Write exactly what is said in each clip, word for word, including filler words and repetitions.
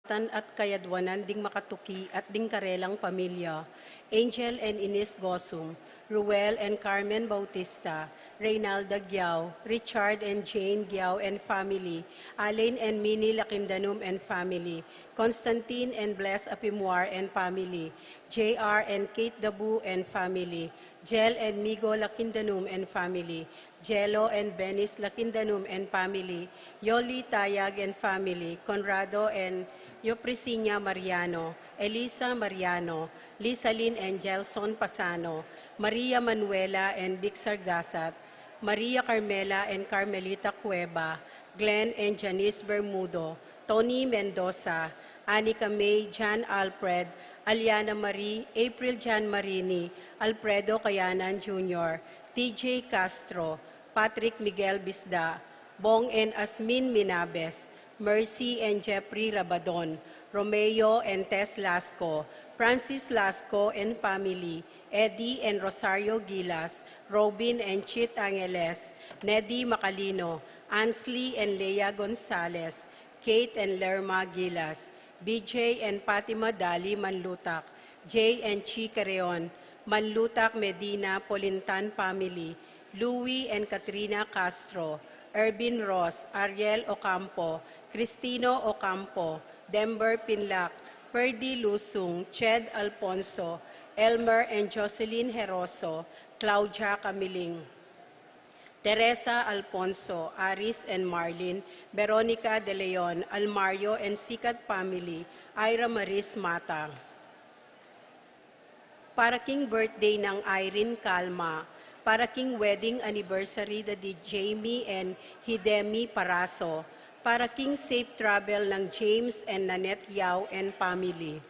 Tan at kayadwanan ding makatuki at ding karelang pamilya, Angel and Ines Gosum, Ruel and Carmen Bautista, Reynalda Giao, Richard and Jane Giao and family, Alain and Minnie Lakindanum and family, Constantine and Bless Apimwar and family, J R and Kate Dabu and family, Jel and Migo Lakindanum and family, Jelo and Benis Lakindanum and family, Yoli Tayag and family, Conrado and Yoprisinia Mariano, Elisa Mariano, Lisalin and Gelson Pasano, Maria Manuela and Bixar Gasat, Maria Carmela and Carmelita Cueva, Glenn and Janice Bermudo, Tony Mendoza, Anika May, John Alfred, Aliana Marie, April John Marini, Alfredo Kayanan Junior, T J Castro, Patrick Miguel Bisda, Bong and Asmin Minabes, Mercy and Jeffrey Rabadon, Romeo and Tess Lasco, Francis Lasco and family, Eddie and Rosario Gilas, Robin and Chit Angeles, Neddy Macalino, Ansley and Leia Gonzalez, Kate and Lerma Gilas, B J and Fatima Dali Manlutak, Jay and Chi Carreon, Manlutak Medina Polintan family, Louie and Katrina Castro, Ervin Ross, Ariel Ocampo, Cristino Ocampo, Denver Pinlac, Ferdy Lusung, Ched Alfonso, Elmer and Jocelyn Heroso, Claudia Camiling, Teresa Alfonso, Aris and Marlin, Veronica De Leon, Almario and Sikat family, Ira Maris Mata. Para king birthday nang Irene Calma, para king wedding anniversary da di Jamie and Hidemi Paraso, para king safe travel nang James and Nanette Yao and family.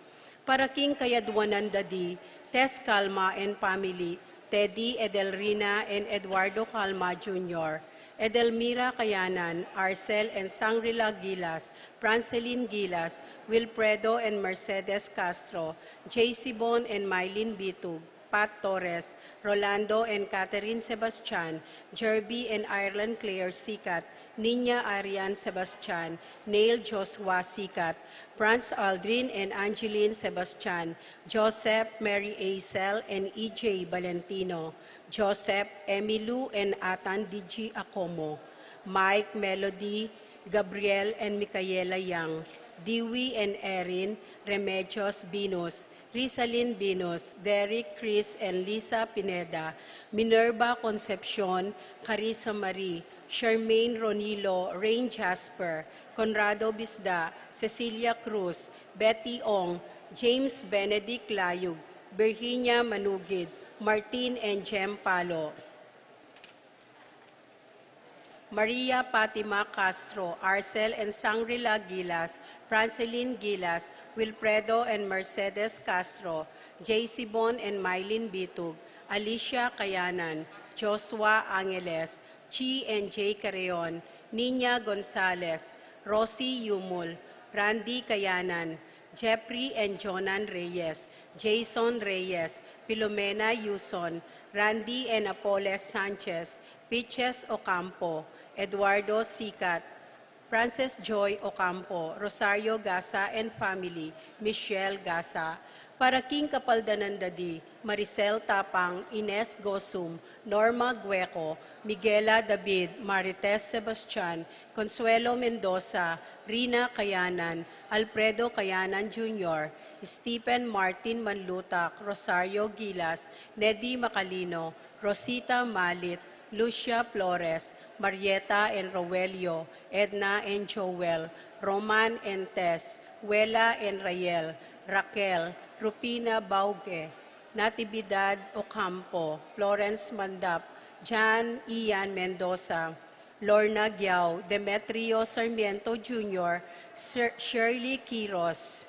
Para king kayadwanan da di Tess Calma and family, Teddy, Edelrina, and Eduardo Calma Junior, Edelmira Kayanan, Arcel and Sangrila Gilas, Francelin Gilas, Wilfredo and Mercedes Castro, J C Bon and Mylene Bitug, Pat Torres, Rolando and Catherine Sebastian, Jerby and Ireland Claire Sikat, Nina Arian Sebastian, Neil Joshua Sikat, Franz Aldrin and Angeline Sebastian, Joseph, Mary Aisel and E J Valentino, Joseph, Emilu and Atan D G Acomo, Mike, Melody, Gabriel and Micaela Yang, Dewey and Erin, Remedios Binus, Rizalin Binus, Derek, Chris and Lisa Pineda, Minerva Concepcion, Carissa Marie, Charmaine Ronilo, Rain Jasper, Conrado Bisda, Cecilia Cruz, Betty Ong, James Benedict Layug, Virginia Manugid, Martin and Jem Palo, Maria Fatima Castro, Arcel and Sangrila Gilas, Francelin Gilas, Wilfredo and Mercedes Castro, J C Bon and Mylene Bitug, Alicia Kayanan, Joshua Angeles, Chi and Jay Carreon, Nina Gonzalez, Rosie Yumul, Randy Kayanan, Jeffrey and Jonan Reyes, Jason Reyes, Filomena Yuson, Randy and Apoles Sanchez, Piches Ocampo, Eduardo Sikat, Frances Joy Ocampo, Rosario Gasa and family, Michelle Gasa. Para king kapaldanan da di, Maricel Tapang, Ines Gosum, Norma Gueco, Miguela David, Marites Sebastian, Consuelo Mendoza, Rina Kayanan, Alfredo Kayanan Junior, Stephen Martin Manlutak, Rosario Gilas, Nedi Macalino, Rosita Malit, Lucia Flores, Marieta and Roelio, Edna and Joel, Roman and Tess, Wela and Rael, Raquel, Rupina Bauge, Natividad Ocampo, Florence Mandap, John Ian Mendoza, Lorna Giao, Demetrio Sarmiento Junior, Sir Shirley Quiros.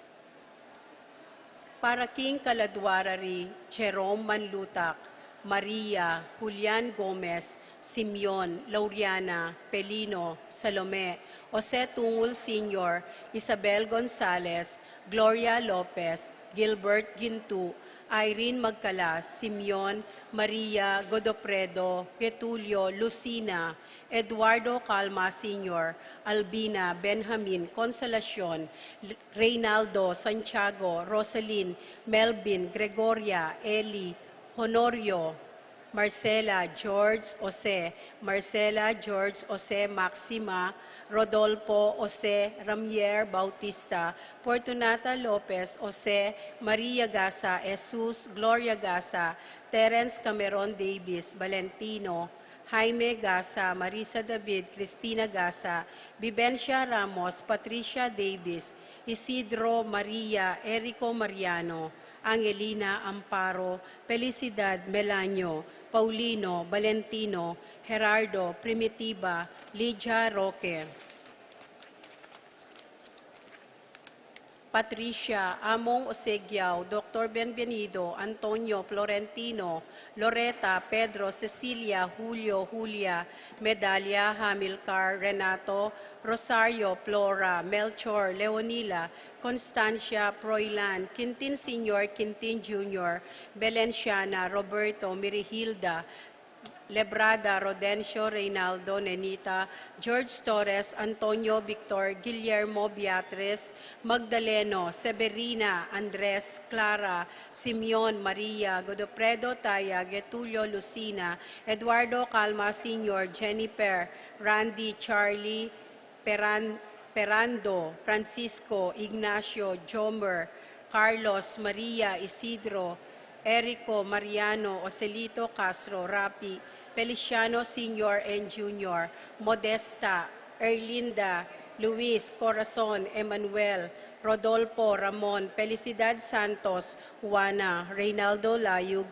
Para king kaladua ra ri, Jerome Manlutak, Maria, Julian Gomez, Simeon, Lauriana, Pelino, Salome, Jose Tungul Senior, Isabel Gonzalez, Gloria Lopez, Gilbert Gintu, Irene Magcalas, Simeon, Maria, Godofredo, Getulio, Lucina, Eduardo Calma Senior, Albina, Benjamin, Consolacion, Reynaldo, Santiago, Rosalyn, Melvin, Gregoria, Eli, Honorio, Marcela, George, Jose, Marcela, George, Jose, Maxima, Rodolfo, Jose, Ramier, Bautista, Fortunata Lopez, Jose, Maria Gasa, Jesus, Gloria Gasa, Terence Cameron Davis, Valentino, Jaime Gasa, Marisa David, Cristina Gasa, Vivencia Ramos, Patricia Davis, Isidro Maria, Erico Mariano, Angelina Amparo, Felicidad Melanio, Paulino, Valentino, Gerardo, Primitiva, Lydia Roque. Patricia, Among Osegiao, Doctor Benvenido, Antonio, Florentino, Loreta, Pedro, Cecilia, Julio, Julia, Medalia, Hamilcar, Renato, Rosario, Flora, Melchor, Leonila, Constancia, Proilan, Quintin Senior, Quintin Junior, Belenciana, Roberto, Mirihilda, Lebrada, Rodencio, Reynaldo, Nenita, George Torres, Antonio, Victor, Guillermo, Beatriz, Magdaleno, Severina, Andres, Clara, Simeon, Maria, Godofredo, Taya, Getulio, Lucina, Eduardo, Calma Senior, Jennifer, Randy, Charlie, Peran-, Perando, Francisco, Ignacio, Jomer, Carlos, Maria, Isidro, Erico, Mariano, Joselito, Castro, Rapi, Feliciano Senior and Junior, Modesta, Erlinda, Luis, Corazon, Emmanuel, Rodolfo, Ramon, Felicidad Santos, Juana, Reynaldo Layug,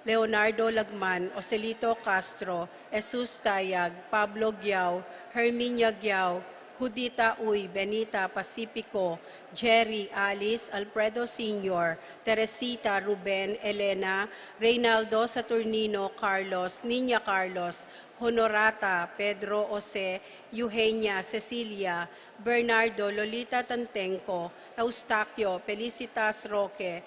Leonardo Lagman, Joselito Castro, Jesus Tayag, Pablo Giao, Herminia Giao, Judita Uy, Benita Pacifico, Jerry, Alice, Alfredo Senior, Teresita, Ruben, Elena, Reynaldo, Saturnino, Carlos, Niña Carlos, Honorata, Pedro, Jose, Eugenia, Cecilia, Bernardo, Lolita Tantenco, Eustaquio, Felicitas Roque,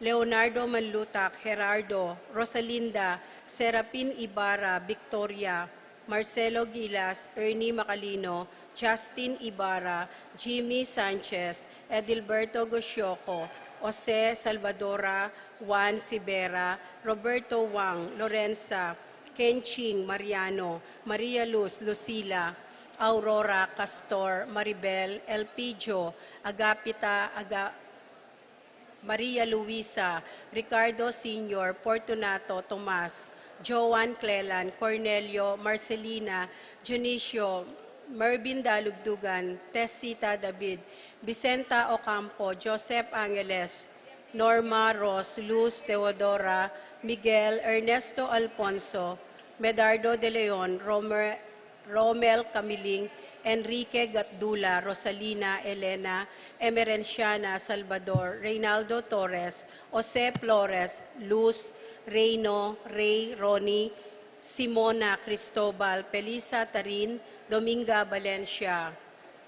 Leonardo Manlutak, Gerardo, Rosalinda, Serapin Ibarra, Victoria, Marcelo Gilas, Ernie Macalino, Justin Ibarra, Jimmy Sanchez, Edilberto Gosioco, Jose Salvadora, Juan Sibera, Roberto Wang, Lorenza, Kenching Mariano, Maria Luz, Lucila, Aurora Castor, Maribel, Elpidio, Agapita, Aga-, Maria Luisa, Ricardo Senior, Fortunato, Tomas, Joan Clelan, Cornelio, Marcelina, Dionisio, Mervin Dalugdugan, Tessita David, Vicenta Ocampo, Joseph Angeles, Norma, Ros, Luz, Teodora, Miguel, Ernesto Alfonso, Medardo de Leon, Romer, Romel Camiling, Enrique Gatdula, Rosalina, Elena, Emerenciana, Salvador, Reynaldo Torres, Jose Flores, Luz, Reino, Rey, Ronnie, Simona, Cristobal, Felisa, Tarin, Dominga, Valencia,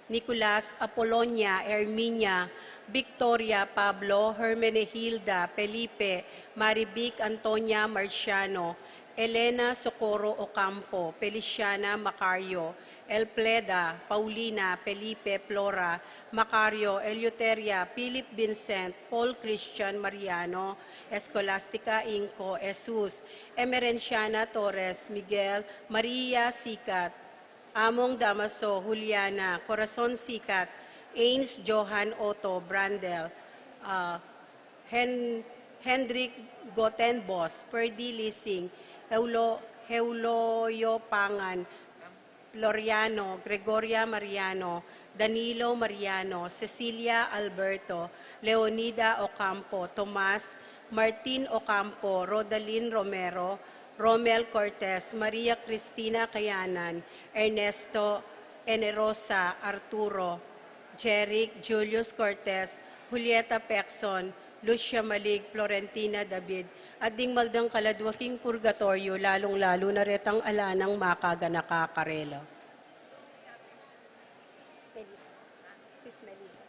Nicolas, Apolonia, Herminia, Victoria, Pablo, Hermenegilda, Felipe, Marivic, Antonia, Marciano, Elena, Socorro, Ocampo, Feliciana, Macario, Elpleda, Paulina, Felipe, Flora, Macario, Eleuteria, Philip Vincent, Paul Christian Mariano, Escolastica Inco, Jesus, Emerenciana Torres, Miguel, Maria Sikat, Among Damaso, Juliana, Corazon Sikat, Ains Johan Otto, Brandel, ah, Hen-, Hendrik Gotenbos, Ferdy Lising, Eulo-, Heuloyo Pangan, Floriano, Gregoria Mariano, Danilo Mariano, Cecilia Alberto, Leonida Ocampo, Tomas, Martin Ocampo, Rodalin Romero, Romel Cortez, Maria Cristina Kayanan, Ernesto Enerosa, Arturo, Jeric, Julius Cortez, Julieta Pecson, Lucia Malig, Florentina David, at ding maldang kaladwa king purgatoryo, lalung-lalu na retang ala nang makaganaka karela. Melissa. Sis Melissa.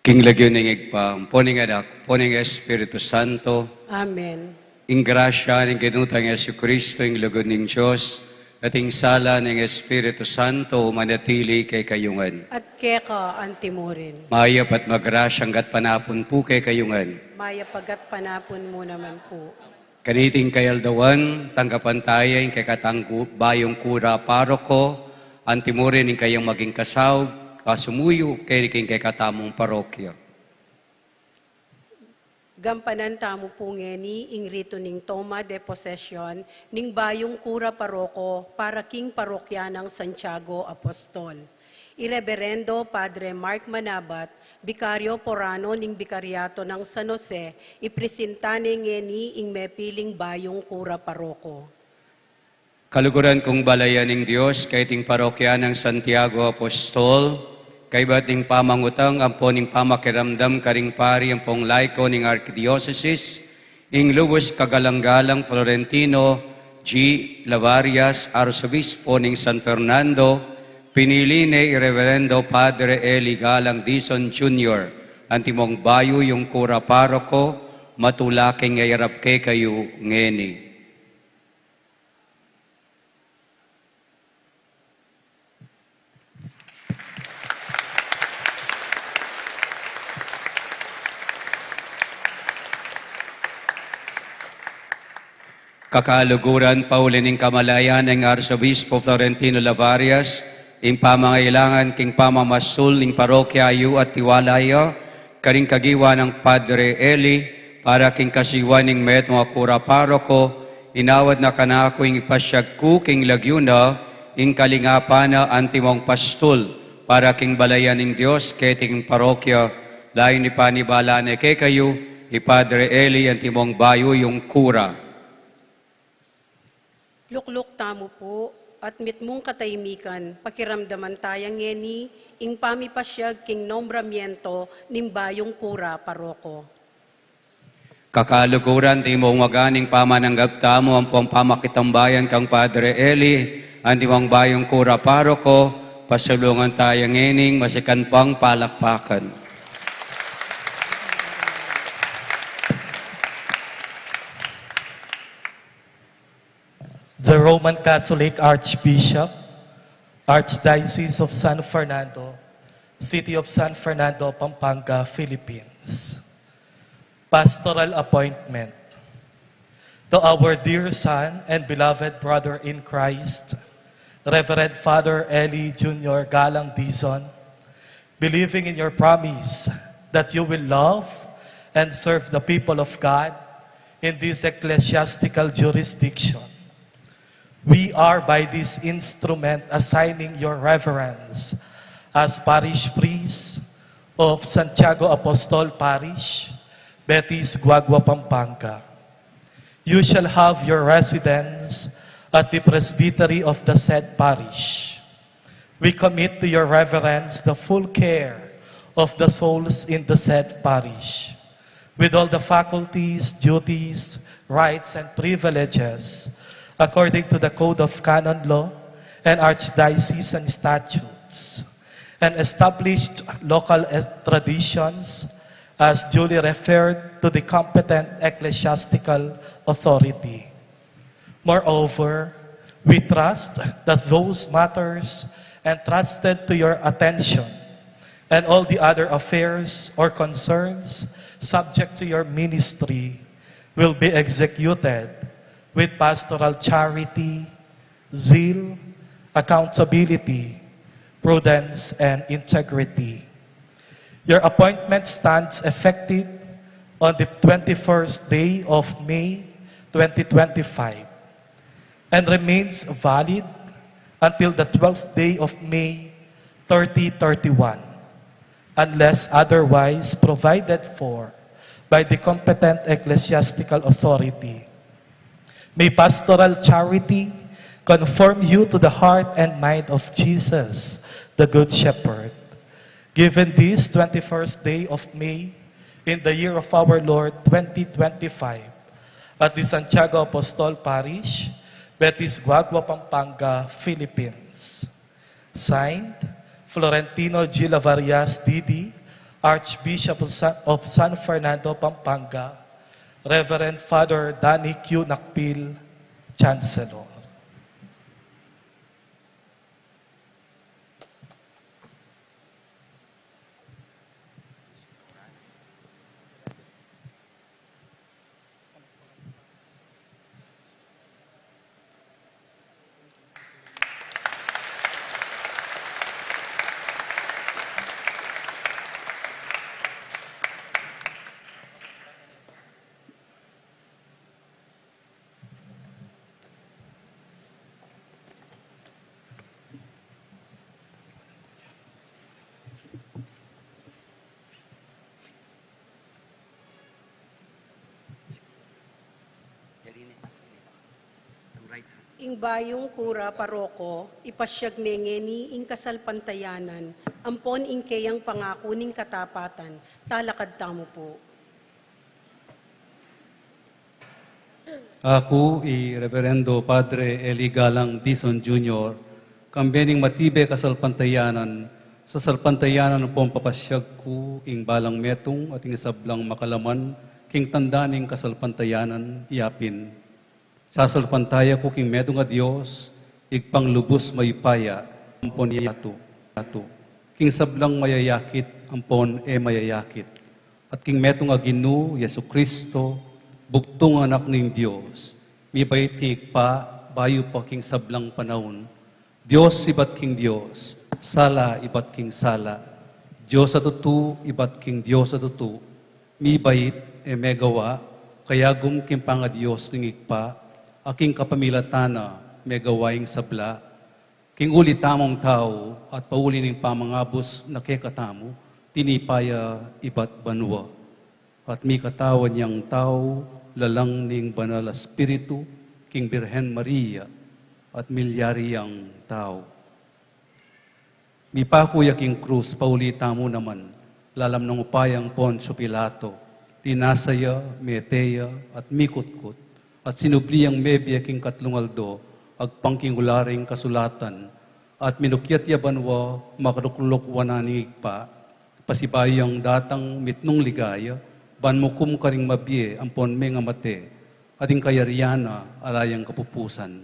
King lagyu ning Ibpa, ampo ning Anak, ampo ning Espiritu Santo. Amen. Ing grasya ning Ginu tang Jesucristo, ing lugud ning Dios, at ing sala ning Espiritu Santo, manatili kekayu ngan. At keka antimurin. Mayap at magrasyang gatpanapun pu kekayu ngan. Mayap a gatpanapun mu naman pu. Kaniting kayaldawan, tanggapan taya ing kekatang gu-, bayung kura paroko, antimurin ing kayang maging kasaub, kasumuyu, keni king kekatamung parokya. Gampanan tamu pu ngeni ing ritu ning toma de posesyon ning bayung kura paroko para king parokya nang Santiago Apostol. I Reberendo Padre Mark Manabat, Bikaryo Forano ning Bikaryato nang San Jose, ipresinta ne ngeni ing mepiling bayung kura paroko. Kaluguran kung balayan ning Dios, kaiting parokya nang Santiago Apostol, kaybat ning pamangutang ampo ning pamakiramdam karing pari ampong laiko ning Arkidiosesis, ing lubus kagalang-galang Florentino G. Lavarias, Arsobispo ning San Fernando, pinili ne i Reverendo Padre Eli Galang Dizon Junior, antimong bayu yung kura paroko, matula king ngayarap kekayu ngeni. Kakaluguran, pauli ning kamalayan ning Arsobispo Florentino Lavarias, ing pamangailangan king pamamasul ning parokya yu at tiwala ya, karing kagiwa nang Padre Eli, para king kasiwa ning metung a kura paroko, inawad na kanaku ing ipasyag ku king lagyu na, ing kalingapan na antimong pastul, para king balayan ning Dios, keti king parokya, layun ipanibala ne kekayu, i Padre Eli antimong bayu yung kura. Lukluk tamu pu, at mitmung katahimikan, pakiramdaman taya ngeni, ing pamipasyag king nombramiento ning bayung kura paroko. Kakaluguran, timung maganang pamananggap tamu ampong pamakitambayan kang Padre Eli, antimong bayung kura paroko, pasulungan taya ngening masikan pang palakpakan. The Roman Catholic Archbishop, Archdiocese of San Fernando, City of San Fernando, Pampanga, Philippines. Pastoral appointment. To our dear son and beloved brother in Christ, Reverend Father Eli Junior Galang Dizon, believing in your promise that you will love and serve the people of God in this ecclesiastical jurisdiction. We are by this instrument assigning your reverence as parish priest of Santiago Apostol Parish, Betis, Guagua, Pampanga. You shall have your residence at the presbytery of the said parish. We commit to your reverence the full care of the souls in the said parish, with all the faculties, duties, rights, and privileges, according to the Code of Canon Law and Archdiocesan statutes, and established local es-, traditions as duly referred to the competent ecclesiastical authority. Moreover, we trust that those matters entrusted to your attention and all the other affairs or concerns subject to your ministry will be executed with pastoral charity, zeal, accountability, prudence, and integrity. Your appointment stands effective on the twenty-first day of May twenty twenty-five and remains valid until the twelfth day of May thirty thirty-one, unless otherwise provided for by the competent ecclesiastical authority. May pastoral charity conform you to the heart and mind of Jesus, the Good Shepherd. Given this twenty-first day of May in the year of our Lord twenty twenty-five, at the Santiago Apostol Parish, Betis, Guagua, Pampanga, Philippines. Signed, Florentino G. Lavarias, D D, Archbishop of Sa-, of San Fernando, Pampanga, Reverend Father Danny Q. Nakpil, Chancellor. Ing bayung kura paroko, ipasyag ne ngeni ing kasalpantayanan, ampon ing keyang pangaku ning katapatan, talakad tamu pu. Aku i Reverendo Padre Eli Galang Dizon Junior, kambe ning matibe kasalpantayanan, sasalpantayanan pong papasyag ku ing balang metung at ing sablang makalaman king tanda ning kasalpantayanan, yapin. Sasalpantaya ku king metung a Dios, Ibpang lubus mayupaya, ampon yatu, yatu. King sablang mayayakit, ampon e mayayakit. At king metung a Ginu, Jesu Kristo, bugtung Anak ning Dios, mibait king Ibpa, bayu pa king sablang panaun. Dios ibat king Dios, sala ibat king sala. Dios a tutu ibat king Dios a tutu, mibait, e megawa, kayagum king pangaDios ning Ibpa, a king kapamilatan na megawa ing sabla. King uli tamung tau at pauli ning pamangabus na kekatamu, tinipa ya ibat banua. At mikatawan yang tau lalang ning Banal a Espiritu, king Birhen Maria, at milyari yang tau. Mipaku ya king krus, pauli tamu naman, lalam nang upayang Poncio Pilato, linasa ya, mete ya, at mikutkut, at sinubli yang mebie king katlung aldo, agpang king ula ring kasulatan, at minukyat ya banua, makalukluk wanan ning Ibpa, pasibayu yang datang mitmung ligaya, ban mukum karing mabie ampon mengamate, at ing kayarian na ala yang kapupusan.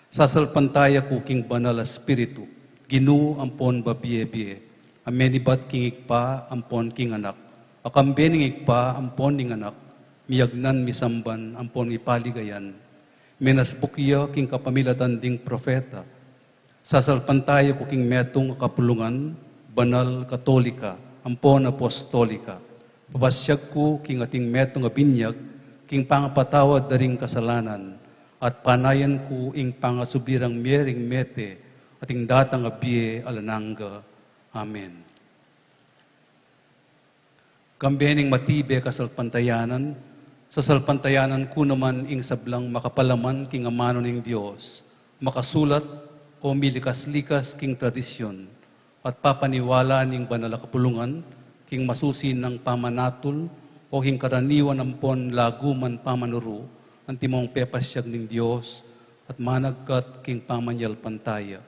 Sasalpantaya ku king Banal a Espiritu, Ginu ampon babie-bie, a menibat king Ibpa ampon king Anak, a kambe ning Ibpa ampon ning Anak, miyagnan misamban ampon mipaligayan. Menasbuk ya king kapamilatan ding propeta. Sasalpantaya ku king metung a kapulungan, banal, katolika, ampon apostolika. Papasyag ku king ating metung a binyag, king pangapatawad da ring kasalanan, at panayan ku ing pangasubli rang mie ring mete, at ing datang a bie alang angga. Amen. Kambe ning matibe kasalpantayanan, sasalpantayanan ku naman ing sablang makapalaman king amanu ning Dios, makasulat o milikas-likas king tradisyun, at papaniwala ning banal a kapulungan, king masusi nang pamanatul, o king karaniwan ampon laguman pamanuru, antimong pepasyag ning Dios, at managkat king pamanyalpantaya.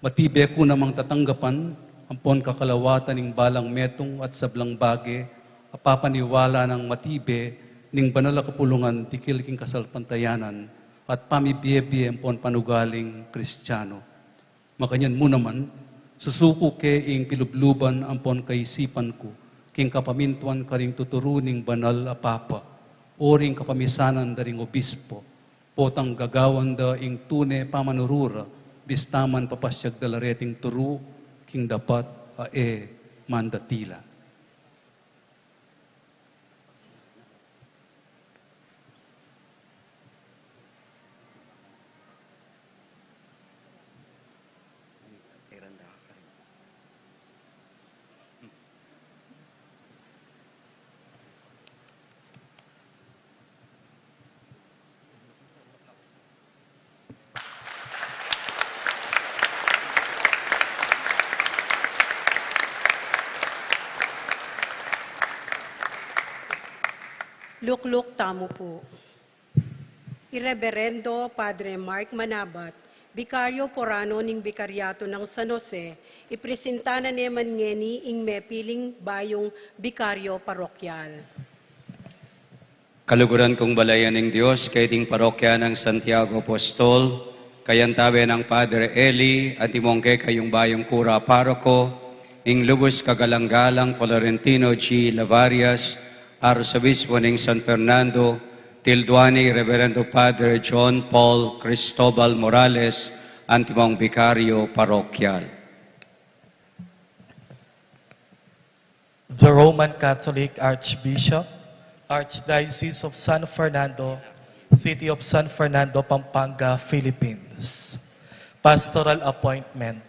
Matibe ku namang tatanggapan, ampon kakalawatan ning balang metung at sablang bage, a papaniwala nang matibe, ning banal a kapulungan dikil king kasalpantayanan, at pamibie-bie ampon panugaling Kristiano. Makanyan mu naman, susuku ke ing pilubluban ampon kaisipan ku, king kapamintuan karing tuturu ning banal a papa, o ring kapamisanan da ring obispo, potang gagawan da ing tune pamanuru ra, bista man papasyag da la reting turu, king dapat a e mandatila. Lukluk tamu pu. I Reberendo Padre Mark Manabat, Bikaryo Forano ning Bikaryatu nang San Jose, ipresinta na ne man ngeni ing mepiling bayung bikaryo parokyal. Kaluguran kung balayan ning Dios, keti king parokya nang Santiago Apostol, kayantabe nang Padre Eli, antimong kekayung bayung kura paroko, ing lubus kagalang-galang Florentino G. Lavarias, Arsobispo ning San Fernando, tilduan ne i Reverendo Padre John Paul Cristobal Morales, antimong bikaryo parokyal. The Roman Catholic Archbishop, Archdiocese of San Fernando, City of San Fernando, Pampanga, Philippines. Pastoral appointment.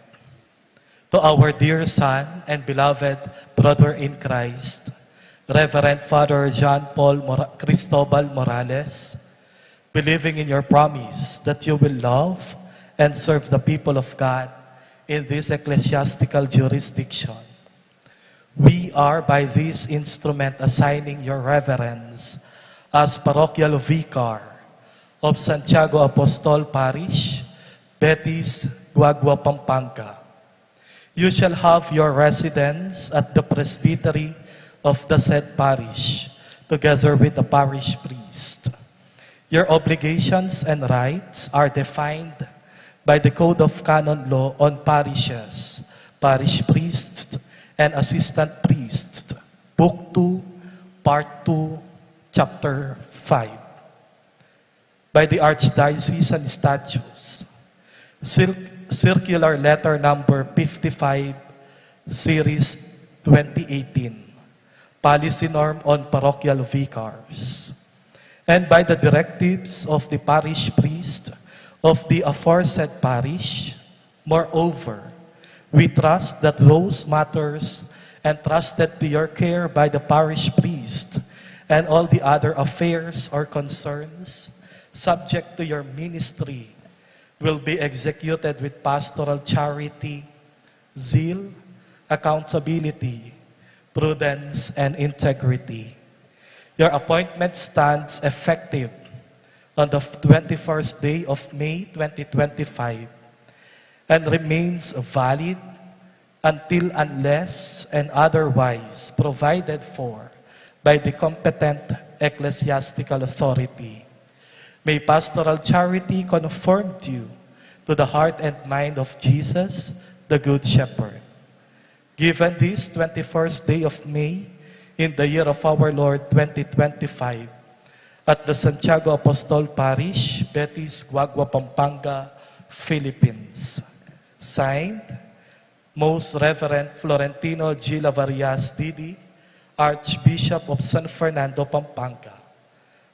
To our dear son and beloved brother in Christ, Reverend Father John Paul Mora-, Cristobal Morales, believing in your promise that you will love and serve the people of God in this ecclesiastical jurisdiction, we are by this instrument assigning your reverence as parochial vicar of Santiago Apostol Parish, Betis, Guagua, Pampanga. You shall have your residence at the presbytery of the said parish, together with the parish priest. Your obligations and rights are defined by the Code of Canon Law on Parishes, Parish Priests, and Assistant Priests, Book two, Part two, Chapter five. By the Archdiocesan Statutes, Cir-, Circular Letter Number fifty-five, Series twenty eighteen, Policy Norm on Parochial Vicars, and by the directives of the parish priest of the aforesaid parish. Moreover, we trust that those matters entrusted to your care by the parish priest and all the other affairs or concerns subject to your ministry will be executed with pastoral charity, zeal, accountability, prudence, and integrity. Your appointment stands effective on the twenty-first day of May twenty twenty-five and remains valid until, unless and otherwise provided for by the competent ecclesiastical authority. May pastoral charity conform you to the heart and mind of Jesus, the Good Shepherd. Given this twenty-first day of May in the year of our Lord twenty twenty-five, at the Santiago Apostol Parish, Betis, Guagua, Pampanga, Philippines. Signed, Most Reverend Florentino G. Lavarias, D D, Archbishop of San Fernando, Pampanga.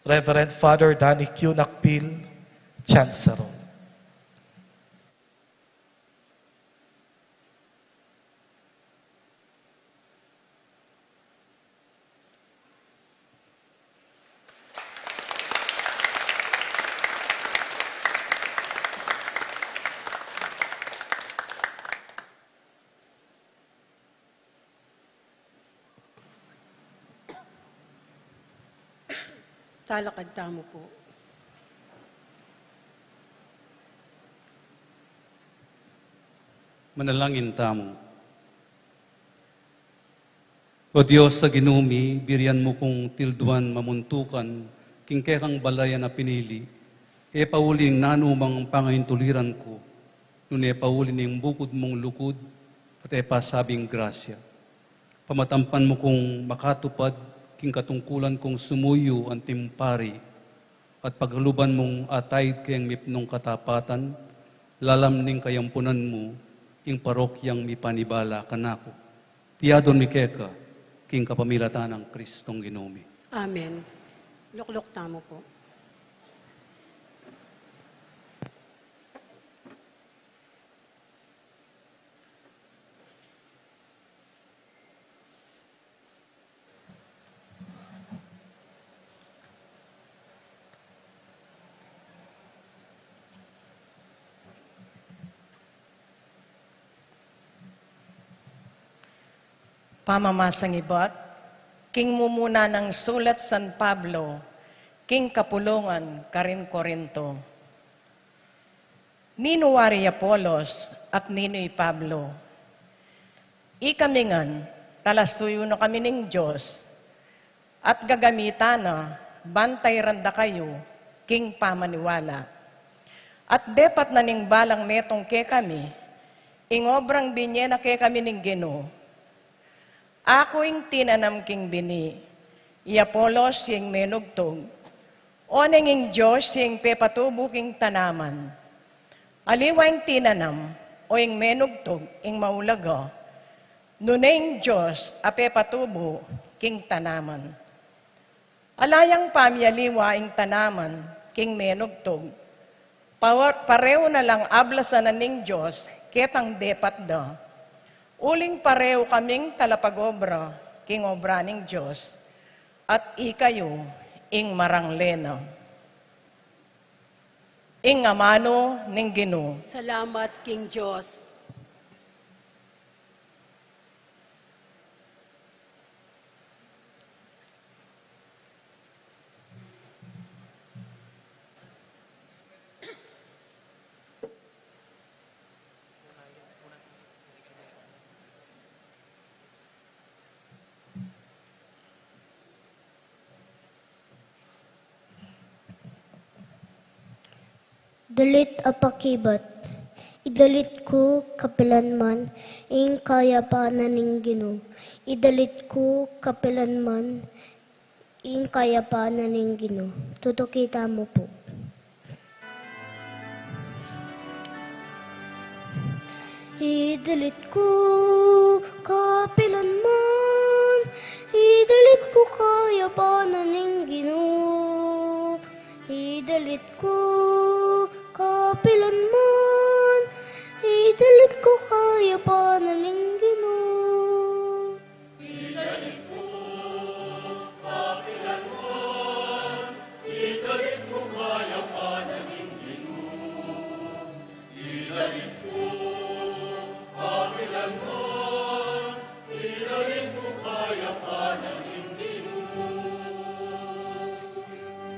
Reverend Father Danny Q. Nakpil, Chancellor. Talakad tamu pu. Manalangin tamu. O Dios a Ginu mi, birian mu kung tilduan mamuntukan king kekang balayan a pinili, e pauli ning nanumang pangaintuliran ku, nune pauli ning bukud mung lugud at e pasabing grasya. Pamatampan mu kung makatupad king katungkulan kung sumuyu anting pari, at pagaluban mung ataid keng mipnung katapatan, lalam ning kayampunan mu, ing parokyang mipanibala kanaku. Iti adwan mi keka, king kapamilatan nang Kristong Ginu mi. Amen. Lukluk tamu pu. Pamamasang ibat king mumuna nang sulat San Pablo king kapulungan karin Corinto. Ninu wari i Apolos at ninu i Pablo? Ikami ngan, talasuyu na kami ning Dios, at gagamitan na ban tairan da kayu king pamaniwala. At depat na ning balang metung kekami ing obrang binye na kekami ning Ginu. Aku ing tinanam king bini, i Apolos ya ing menugtug, o neng ing Dios ya ing pepatubu king tanaman. Aliwa ing tinanam o ing menugtug ing maulaga, nune ing Dios a pepatubu king tanaman. Ala yang pamialiwa ing tanaman king menugtug, pawar-, pareu na lang ablasan na ning Dios ketang depat da. Uling pareu kaming talapag-obra king obra ning Dios, at ikayu ing marangle na. Ing amanu ning Ginu. Salamat king Dios. Dalit a pakibat. Idalit ku kapilanman ing kayapan na ning Ginu. Idalit ku kapilanman ing kayapan na ning Ginu. Tutuki tamu pu. Idalit ku kapilanman, idalit ku kayapan na ning Ginu. Idalit ku kapilanman, idalit ku kayapan na ning Ginu.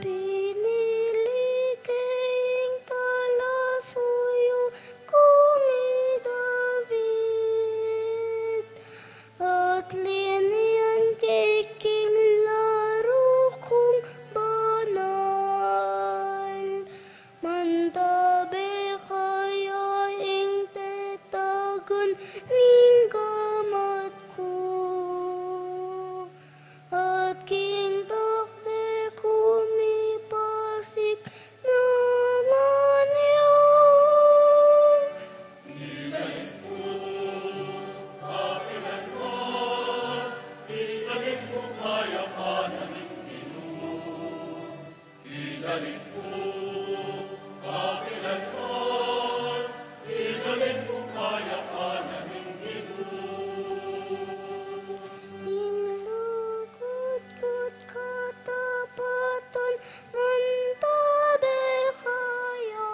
Pinili ke ing talasuyu kung i David, at linian ke king laru kung banal. Mantabe kaya ing tetagan ning gamat ku, at king takde ku mipasik naman ya. Ing lugud ku't katapatan mantabe kaya,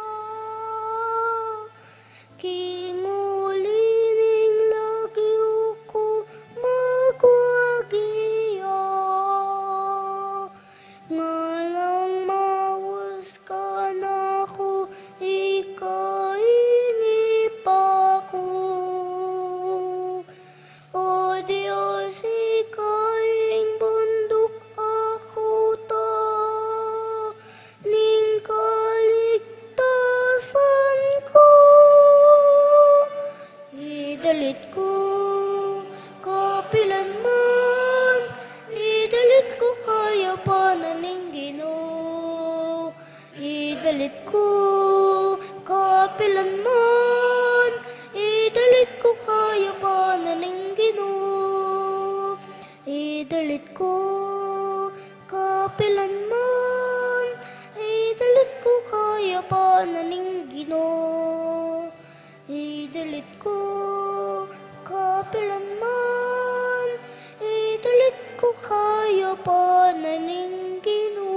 king uli ning lagyu ku magwagi ya. Nganang mawas kanaku ika ing ibpa ku. O Dios, ika ing bunduk a kuta ning kaligtasan ku. Idalit ku kapilanman, idalit ku kayapan na ning Ginu. Idalit ku kapilanman, idalit ku kayapan na ning Ginu. Idalit ku kapilanman, idalit ku kayapan na ning Ginu. Idalit ku kapilanman, idalit ku kayapan na ning Ginu.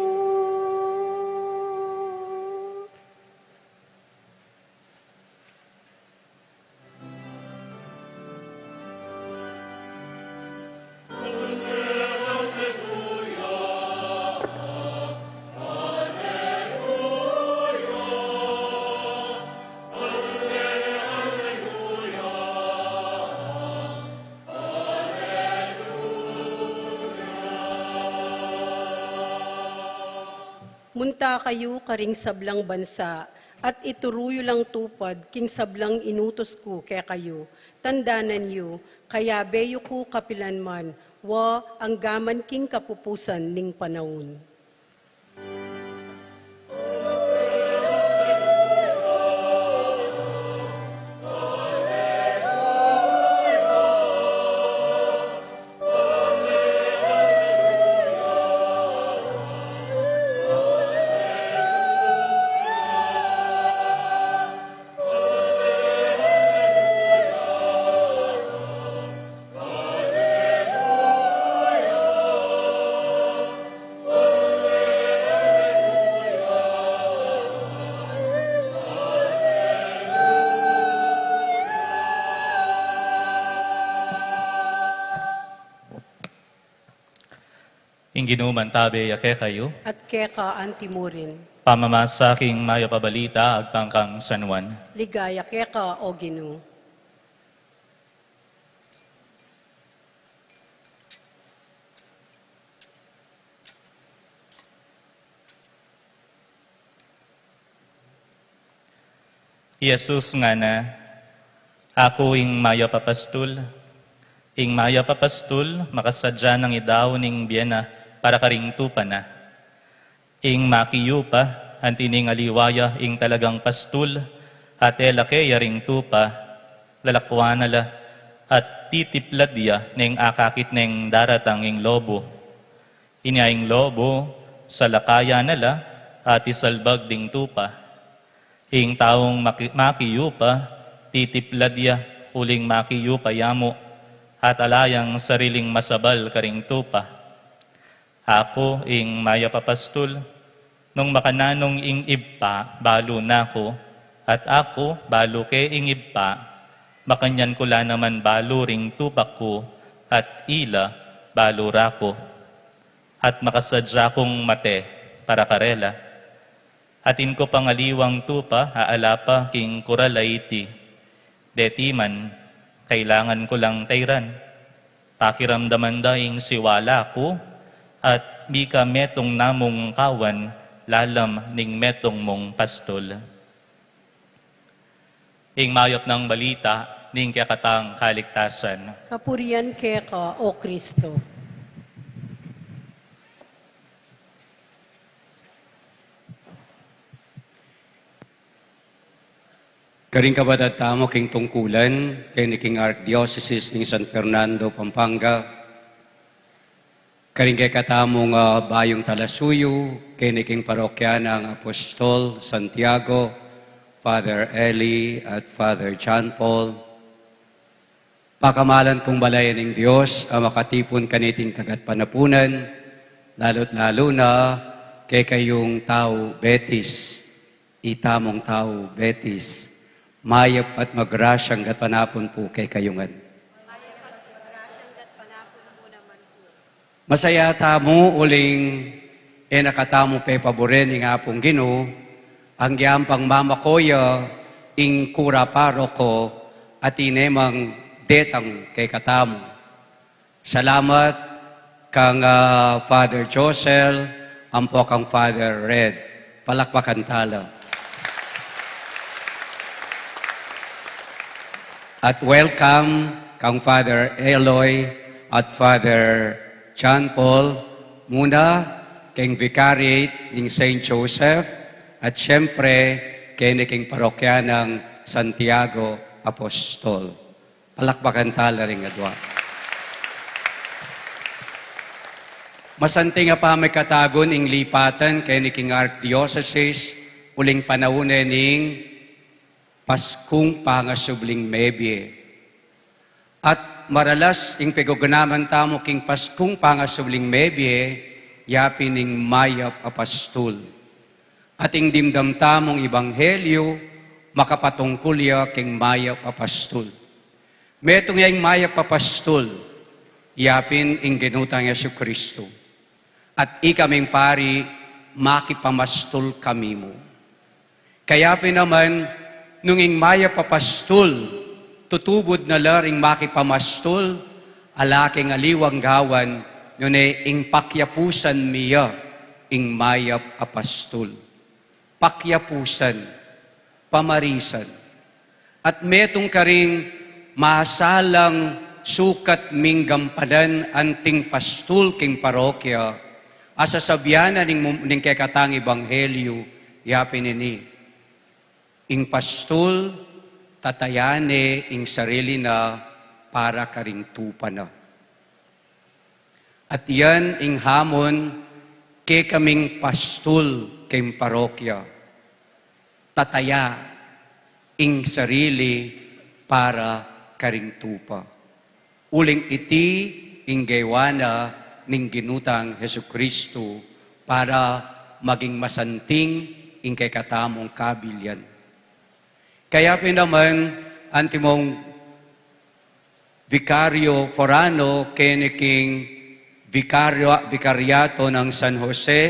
Munta kayu karing sablang bansa, at ituru yu lang tupad king sablang inutus ku kekayu. Tandanan yu, kayabe yu ku kapilan man, wa anggaman king kapupusan ning panaun. Ing Ginu mantabe ya kekayu. At keka antimurin. Pamamasa king mayap a balita agpang kang San Juan. Ligaya keka, O Ginu. I Jesus ngana, "Aku ing mayap a pastul. Ing mayap a pastul, makasadya nang idau ning bie na para karing tupa na. Ing makiyupa, anti ning aliwa ya ing talagang pastul, at e la keya ring tupa, lalakwan na la, at titiplad ya neng akakit neng daratang ing lobo. Inya ing lobo, salakayan na la, at isalbag ding tupa. Ing taung maki-, makiyupa, titiplad ya, uling makiyupa ya mu, at ala yang sariling masabal karing tupa. Aku ing mayap a pastul, nung makananu ing Ibpa balu na ku, at aku balu ke ing Ibpa, makanyan ku la naman balu ring tupa ku, at ila balu ra ku. At makasadya kung mate para karela. Atin ku pang aliwang tupa, a ala pa king kural a iti. Deti man, kailangan ku lang tairan. Pakiramdaman da ing siwala ku, at mika metung na mung kawan lalam ning metung mung pastul." Ing mayap nang balita ning kekatang kaligtasan. Kapurian keka, O Kristo. Karing kapatad tamu king tungkulan, keni king Archdiocese ning San Fernando, Pampanga. Karing kekatamung, ah, bayung talasuyu, keni king parokya nang Apostol Santiago, Father Eli at Father John Paul. Pakamalan kung balayan ning Dios a makatipun kaniting kagatpanapunan, lalu't lalu na kekayung tau Betis, itamung tau Betis. Mayap at magrasyang gatpanapun pu kekayu ngan. Masaya tamu uling e na katamu pepaburen ing Apung Ginu, agyang pang mamako ya ing kura paroko at ine mang detang kekatamu. Salamat kang, ah, Father Josel, ampo kang Father Red. Palakpakan tala. At welcome kang Father Eloy at Father John Paul, muna keng Vicariate ning Saint Joseph, at siyempre, keni king parokya nang Santiago Apostol. Palakpakan tala ring adwa. Masanting a pamikatagun ing lipatan keni king Archdiocese uling panaun ne ning Paskung Pangasubling Mebie. At maralas ing pigugnaman tamu king Paskung Pangasubling Mebie, yapin ing Mayap a Pastul. At ing dimdam tamung ebanghelyu, makapatungkul ya king Mayap a Pastul. Metung ya ing Mayap a Pastul, yapin ing Ginu tang Jesucristo. At ikaming pari, makipamastul kami mu. Kaya pin naman, nung ing Mayap a Pastul, tutubud na la ring makipamastul, ala keng aliwang gawan, nune ing pakyapusan mi ya. ing mayap a pastul. Pakyapusan, pamarisan, at metung karing masalang sukat ming gampanan anting pastul king parokya, a sasabian na ning, ning kekatang ebanghelyu, yapin ini, ing pastul, tataya ne ing sarili na para karing tupa na. At yan ing hamon kekaming pastul king parokya. Tataya ing sarili para karing tupa. Uling iti ing gewa na ning Ginu tang Jesucristo para maging masanting ing kekatamung kabilian. Kaya pin naman, antimong Vicario Forano, keni king Vicario, Vicariato ng San Jose,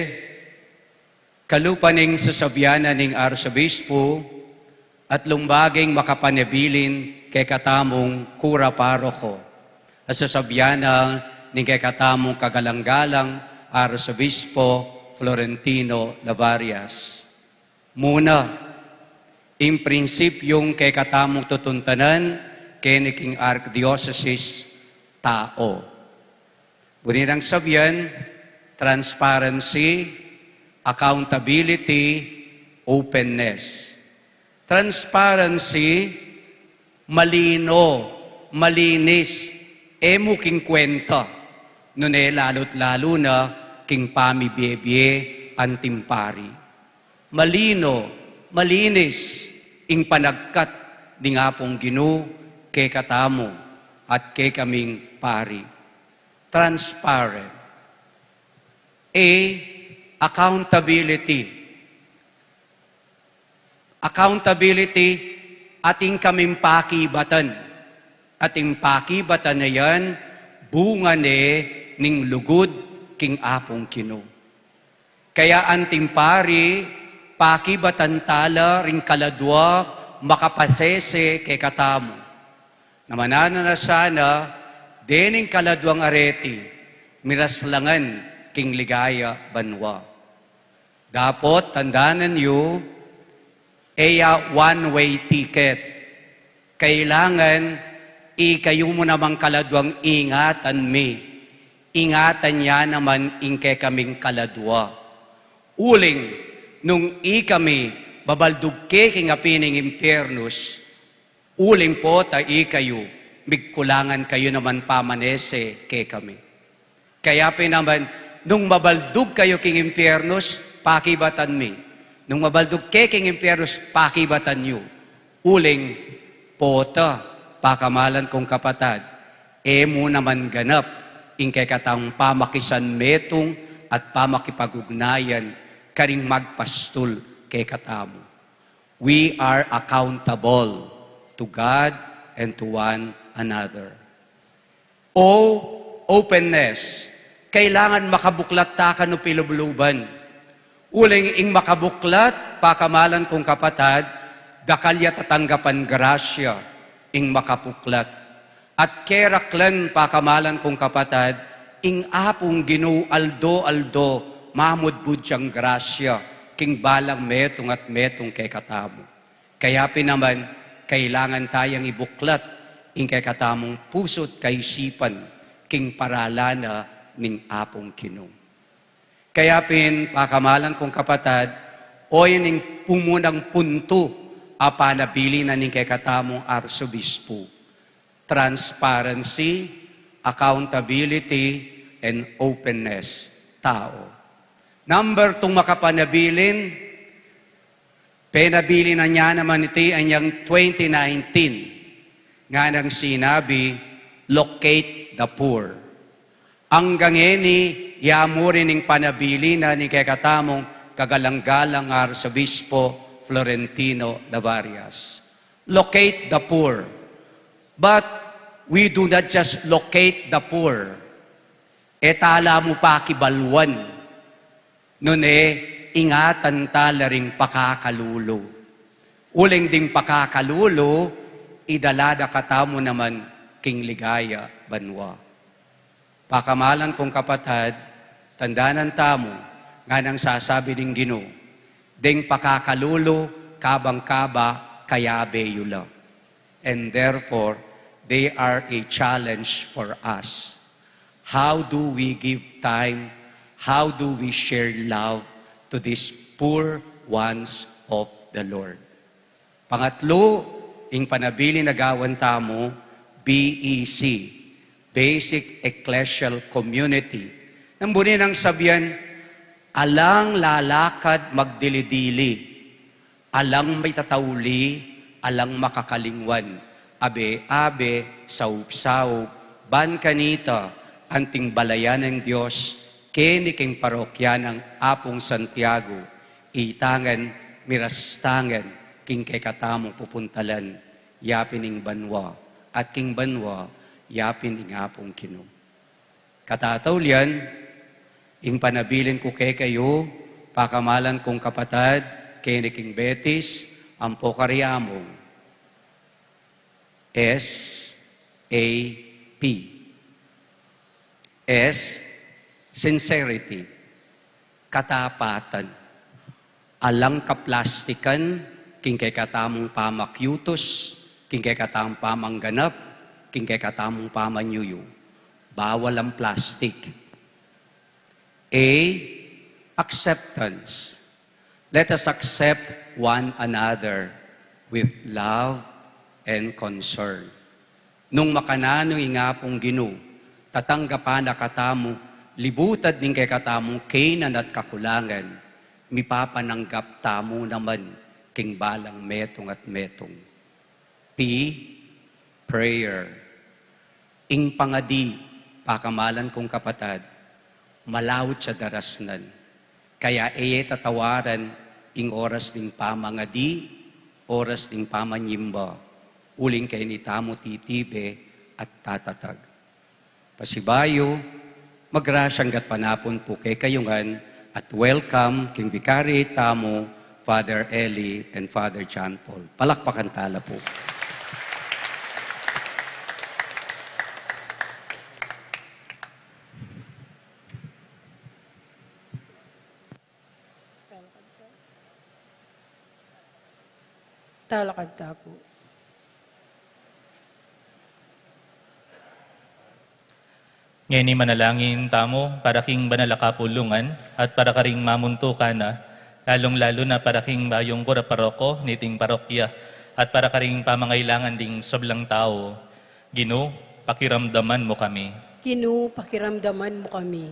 kalupa ning sasabian na ning Arsobispo, at lumbaging makapanabilin kekatamung kura paroko, at sasabian na ning kekatamung kagalang-galang Arsobispo Florentino Lavarias. Muna, ing prinsipyung kekatamung tutuntanan keni king Archdiocese, tao. Buri nang sabian, transparency, accountability, openness. Transparency, malino, malinis, e mu king kwenta, nune lalu't lalu na king pamibie-bie anting pari. Malino, malinis, ing panagkat ning Apung Ginu kekatamu at kekaming pari. Transparent. A, accountability. Accountability, atin kaming pakibatan. Ating pakibatan na yan, bunga ne ning lugud king Apung Ginu. Kaya anting pari, pakibatan tala ring kaladua makapasese kekatamu. Na mananu na sana, dening kaladuang areti, miraslangan king ligaya banua. Dapot, tandanan yu, e ya one-way ticket. Kailangan, ikayu mu namang kaladuang ingatan mi. Ingatan ya naman ing kekaming kaladua. Uling, nung ikami, babaldug ke king api ning impyernus, uling pota ikayu, migkulangan kayu naman pamanese kekami. Kaya pin naman, nung mabaldug kayu king impyernus, pakibatan mi. Nung mabaldug ke king impyernus, pakibatan yu. Uling, pota, pakamalan kung kapatad, e mu naman ganap, ing kekatang pamakisanmetung at pamakipag-ugnayan, karing magpastul kekatamu. We are accountable to God and to one another. O, openness. Kailangan makabuklat ta kanu pilubluban. Uling ing makabuklat, pakamalan kung kapatad, dakal ya tatanggapan grasya, ing makabuklat. At keraklan, pakamalan kung kapatad, ing Apung Ginu aldo-aldo, mamudbud yang grasya, king balang metung at metung kekatamu. Kaya pin naman, kailangan tayang ibuklat ing kekatamung pusu't kaisipan king paralan na ning Apung Ginu. Kaya pin, pakamalan kung kapatad, o ing pumunang puntu a panabilin na ning kekatamung arsobispu. Transparency, accountability, and openness. Tao. Number two, makapanabilin, penabilin na niya naman iti anyang twenty nineteen, nganang sinabi, "Locate the poor." Anggang ngeni, yamu rin ing panabilin na ning kekatamung kagalang-galang Arsobispo Florentino Lavarias. Locate the poor. But we do not just locate the poor. E tala mu pakibaluan. Nune, ingatan tala ring pakakalulu. Uling ding pakakalulu, idala da katamu naman king ligaya banua. Pakamalan kung kapatad, tandanan tamu, Nganang sasabi ning Ginu, deng pakakalulu, kabang-kaba, kayabe yu la. And therefore, they are a challenge for us. How do we give time? How do we share love to these poor ones of the Lord? Pangatlu, ing panabilin agawan tamu, B E C, Basic Ecclesial Community. Nang buni nang sabian, alang lalakad magdili-dili, alang mitatauli, alang makakalingwan, abe-abe, saup-saup, ban kanita, anting balayan ning Dios, keni king parokya nang Apung Santiago, itangan, mirastangan, king kekatamung pupuntalan, yapin ing banua, at king banua, yapin ing Apung Ginu. Katataulian, ing panabilin ku kekayu, pakamalan kung kapatad, keni king Betis, ampo kari Among. S A P. S, sincerity, katapatan. Alang kaplastikan, king kekatamung pamakiutus, king kekatamung pamangganap, king kekatamung pamanyuyu. Bawal ang plastic. A, acceptance. Let us accept one another with love and concern. Nung makananu ing Apung Ginu, tatanggapan na katamu, libutad ning kekatamung kainan at kakulangan, mipapananggap tamu naman king balang metung at metung. P, prayer. Ing pangadi, pakamalan kung kapatad, malaut ya darasnan. Kaya e ye tatawaran ing oras ning pamangadi, oras ning pamanyimba, uling keni tamu titibe at tatatag. Pasibayu, magrasyang gatpanapun pu kekayu ngan at welcome king Vicariate tamu, Father Eli and Father John Paul. Palakpakan tala pu. Talakad ta pu. Ngeni manalangin tamu para king banal a kapulungan at para karing mamuntukan na, lalung-lalu na para king bayung kura paroko niting parokya at para karing pamangailangan ding sablang tau. Ginu, pakiramdaman mu kami. Ginu, pakiramdaman mu kami.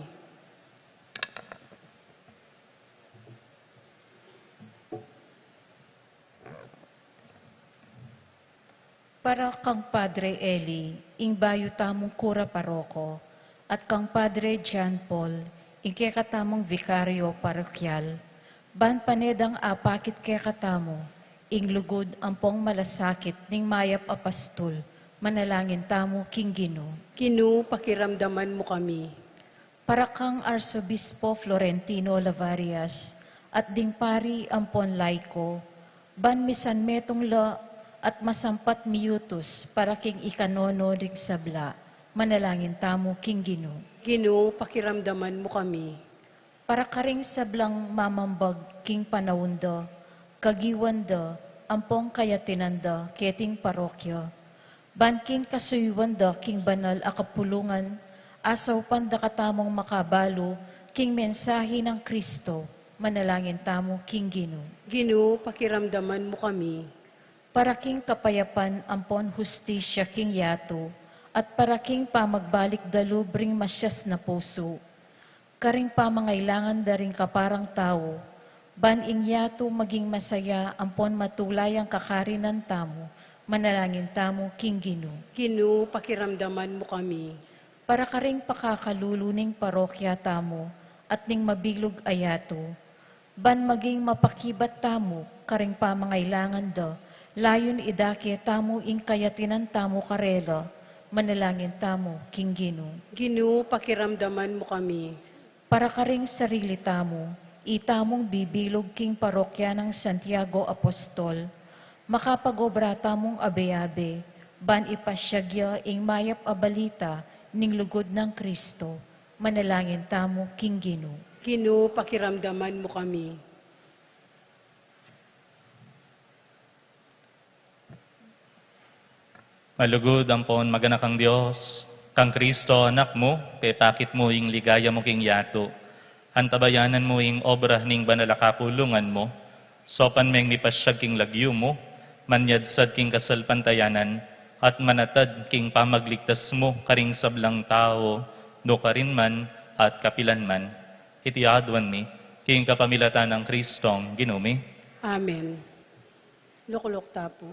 Para kang Padre Eli, ing bayu tamung kura paroko, at kang Padre John Paul, ing kekatamung vikaryo parokyal, ban pane dang apakit kekatamu ing lugud ampong malasakit ning mayap a pastul, manalangin tamu king Ginu. Ginu, pakiramdaman mu kami. Para kang Arsobispo Florentino Lavarias at ding pari ampon laiko, ban misan metung la at masampat miutus para king ikanono ring sabla, manalangin tamu king Ginu. Ginu, pakiramdaman mu kami. Para karing sablang mamambag king panaun da, kagiwan da, ampong kayatinan da keting parokya, ban king kasuyuan da king banal a kapulungan, asaupan da katamung makabalu king mensahi nang Kristo, manalangin tamu king Ginu. Ginu, pakiramdaman mu kami. Para king kapayapan ampon hustisya king yatu, at para king pamagbalik da lub ring masias na pusu, karing pamangailangan da ring kaparang tau, ban ing yatu maging masaya ampon matulay yang kakarinan tamu, manalangin tamu king Ginu. Ginu, pakiramdaman mu kami. Para karing pakakalulu ning parokya tamu at ning mabilug a yatu, ban maging mapakibat tamu karing pamangailangan da, layun idake tamu ing kayatinan tamu karela, manalangin tamu king Ginu. Ginu, pakiramdaman mu kami. Para karing sarili tamu, itamung bibilug king parokya nang Santiago Apostol, makapag-obra tamung abe-abe, ban ipasyag ya ing mayap a balita ning lugud nang Kristo, manalangin tamu king Ginu. Ginu, pakiramdaman mu kami. Malugud ampon maganakang Dios, kang Kristo, Anak mu, pepakit mu ing ligaya mu king yatu. Antabayanan mu ing obra ning banal a kapulungan mu, saupan meng mipasyag king lagyu mu, manyadsad king kasalpantayanan, at manatad king pamagligtas mu karing sablang tau, nukarin man at kapilan man. Iti aduan mi, king kapamilatan nang Kristong Ginu mi. Amen. Lukluk ta pu.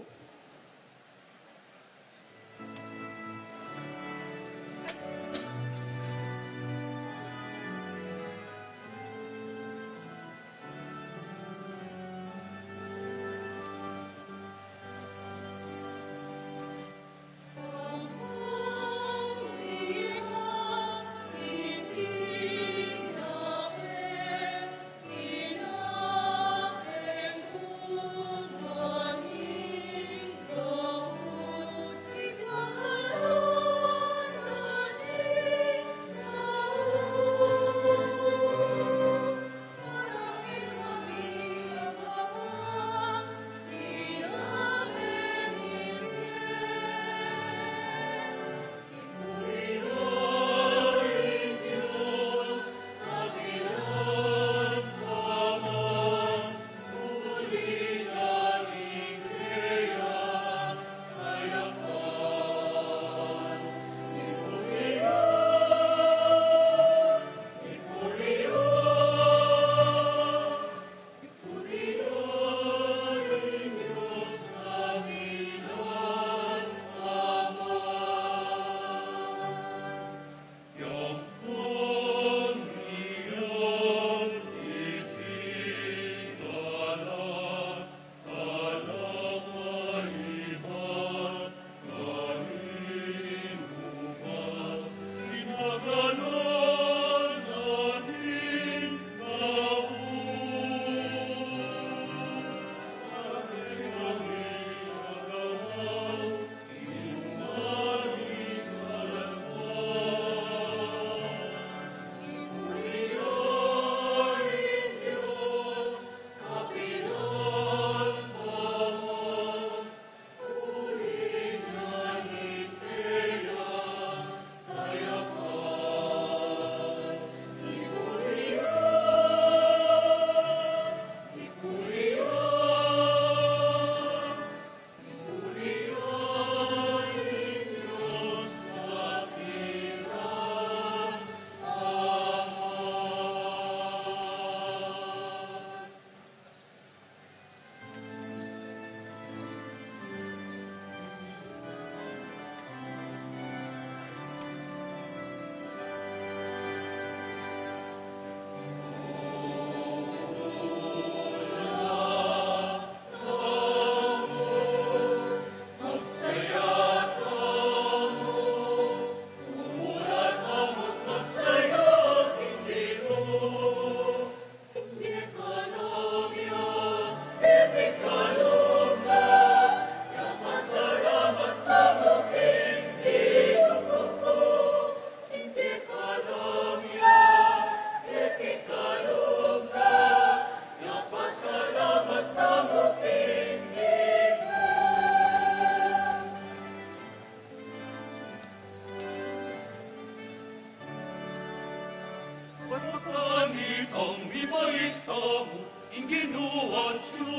Pagpakanitang mibait tamu ing Ginu Atiu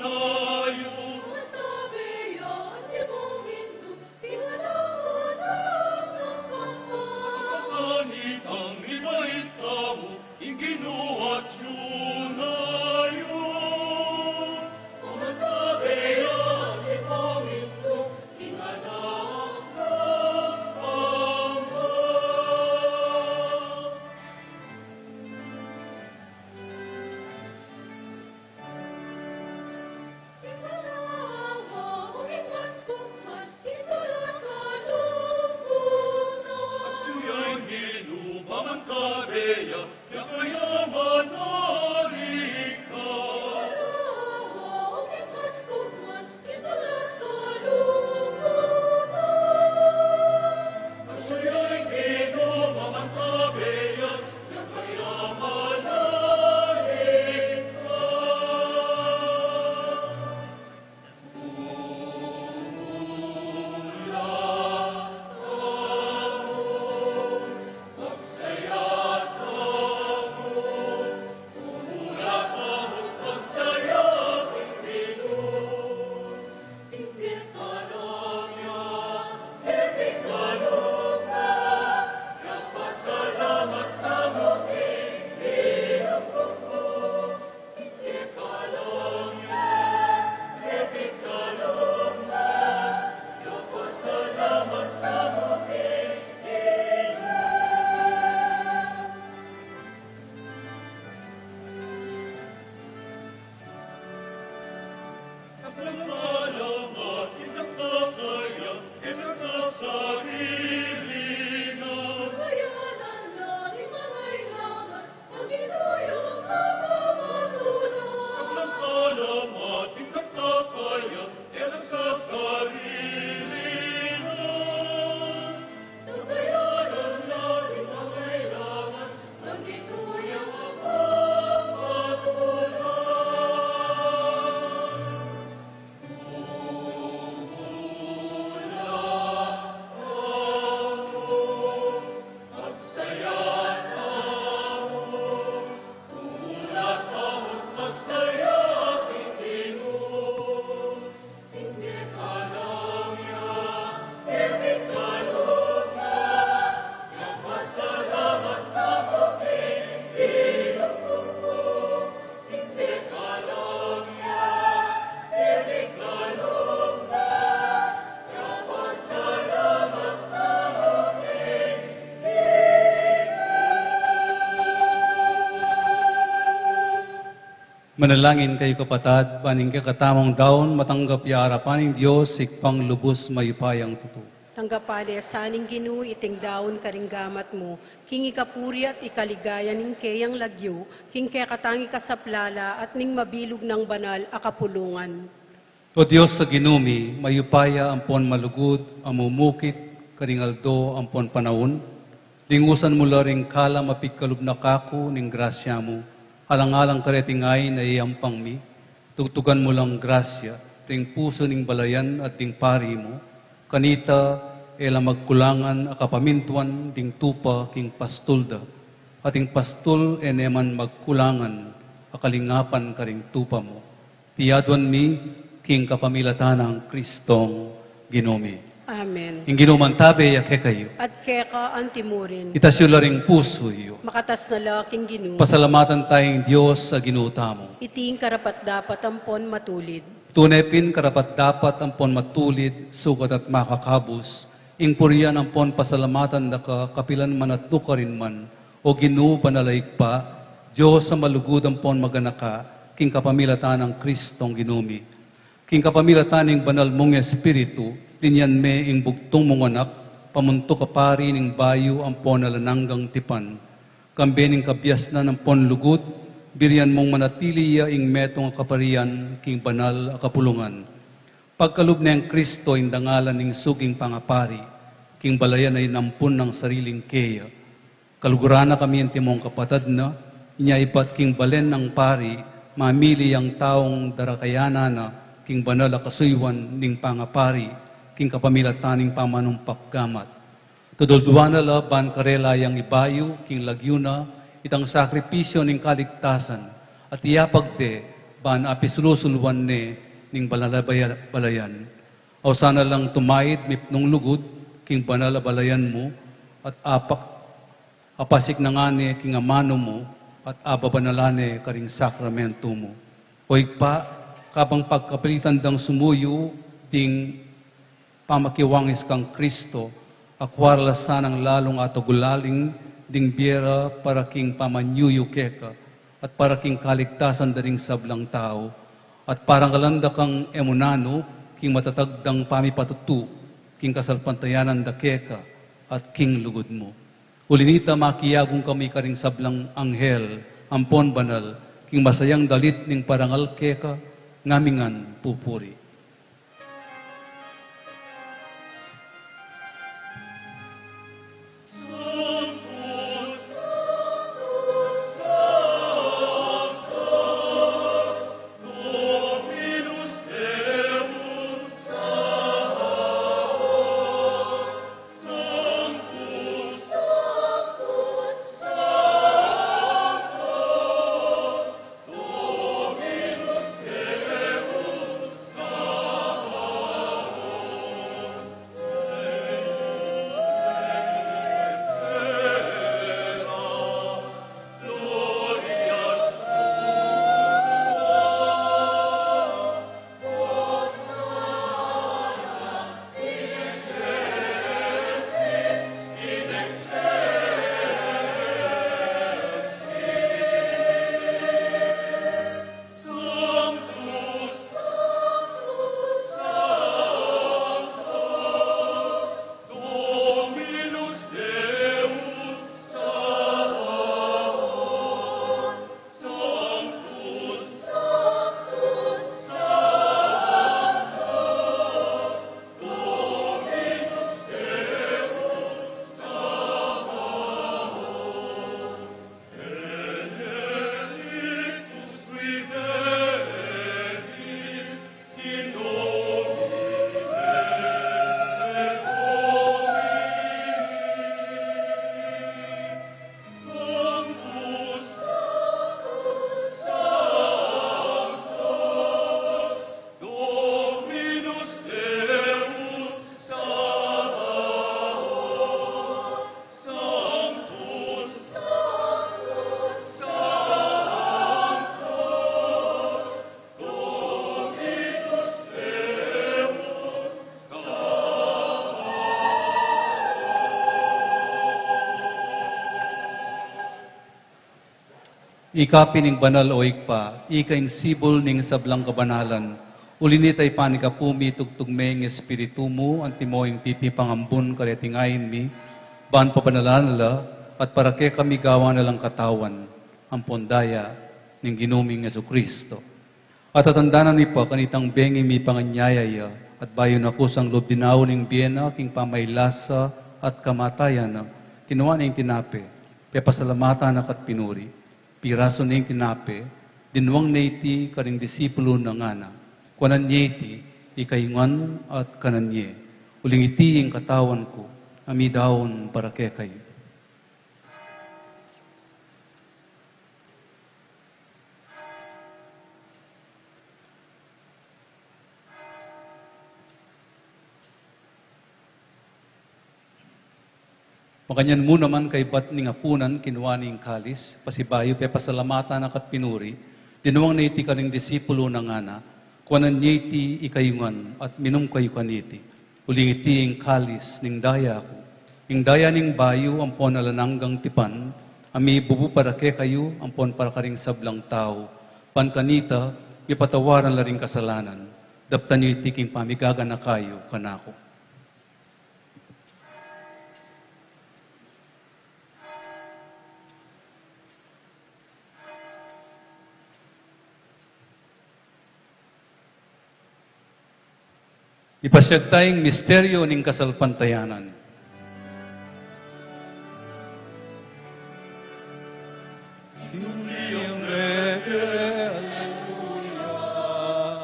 tamu. Pagpakanitang mibait tamu ing Ginu Atiu tamu. Manalangin kayu, kapatad, ban ing kekatamung daun matanggap ya arapan ning Dios, Ibpang lubus mayupayang tutu. Tanggapan na sa ning Ginu iting daun karing gamat mu, king ikapuri at ikaligaya ning keyang lagyu, king kekatang ikasaplala at ning mabilug nang banal a kapulungan. O Dios a Ginu mi, mayupaya ampon malugud a mumukit karing aldo ampon panaun, lingusan mu la ring kalam a pigkalub na kaku ning grasya mu, alang-alang kareting ain a iampang mi, tugtugan mu lang grasya ring pusu ning balayan at ding pari mu, kanita e la magkulangan a kapamintuan ding tupa king pastul da, at ding pastul e ne man magkulangan a kalingapan karing tupa mu. Iti aduan mi king kapamilatan nang Kristong Ginu mi. Amen. Ing Ginu mantabe ya kekayu. At keka antimurin. Itas yu la ring pusu yu. Makatas na la king Ginu. Pasalamatan taya ing Dios a Ginu tamu. Iti ing karapat-dapat ampon matulid. Tune pin karapat-dapat ampon matulid, sukat at makakabus, ing purian ampon pasalamatan da ka kapilan man at nukarin man, O Ginu, banal a Ibpa, Dios a malugud ampon maganaka, king kapamilatan nang Kristong Ginu mi. King kapamilatan ning banal mung Espiritu, linyan me ing bugtung mung Anak, pamuntuk a pari ning bayu ampon alang anggang tipan. Kambe ning kabiasnan ampon lugud, birian mung manatili ya ing metung a kaparian king banal a kapulungan. Pagkalub neng Kristo ing dangalan ning suging pangapari, king balayan a inampun nang sariling keya. Kaluguran na kami antimong kapatad na, inya ibat king balen nang pari, mamili yang taung darakayanan na king banal a kasuyuan ning pangapari, king kapamilatan ning pamanumpak gamat. Tudulduan na la ban karela yang ibayu king lagyu na itang sakripisyu ning kaligtasan, at iyapag de ban apisulu-suluan ne ning banal a baya-, balayan. Ausan na lang tumaid mipnung lugud king banal a balayan mu, at apak-, apasiknangan ne king amanu mu, at ababanalan ne karing sakramentu mu. O Ibpa, kabang pagkapilitan dang sumuyu ding pamakiwangis kang Kristo, akua ra la sanang lalung atagulaling ding bie ra para king pamanyuyu keka, at para king kaligtasan da ring sablang tau, at parangalan da kang e mu nanu king matatag dang pamipatutu, king kasalpantayanan da keka, at king lugud mu. Uli nita, makiyagung kami karing sablang anghel ampon banal, king masayang dalit ning parangal keka, ngamingan pupuri. Ika pin ing banal, o Ibpa, ika ing sibul ning sablang kabanalan. Uli na nita, Ibpa, ika pu mi, tugtug me ing Espiritu mu, antimo ing pipangambun kareting ain mi, ban pabanalan na la, at para kekami gawan na lang katawan ampon daya ning Ginu ming Jesucristo. At tatandanan mi pa kanitang bengi mi panganyaya ya, at bayu na kusang lub dinaun ing bie na king pamailasa at kamatayan na, kinua ne ing tinape, pepasalamatan na ka't pinuri, pirasu ne ing tinape, dinwang ne iti karing disipulu na, ngana: Kuanan ye iti, ikayu ngan at kanan ye, uling iti ing katawan ku, a midaun para kekayu. Makanyan mu naman kaybat ning apunan, kinua ne ing kalis, pasibayu pepasalamatan na ka't pinuri, dinwang ne iti karing disipulu na, ngana: Kuanan ye iti, ikayu ngan, at minum kayu kaniti, uling iti ing kalis ning daya ku, ing daya ning bayu ampon alang anggang tipan, a mibubu para kekayu ampon para karing sablang tau, ban kanita mipatawaran la ring kasalanan. Daptan yu iti king pamigaganaka yu kanaku. Ipasiag taya ing misteryu ning kasalpantayanan. Sinubli yang mebie, aleluya.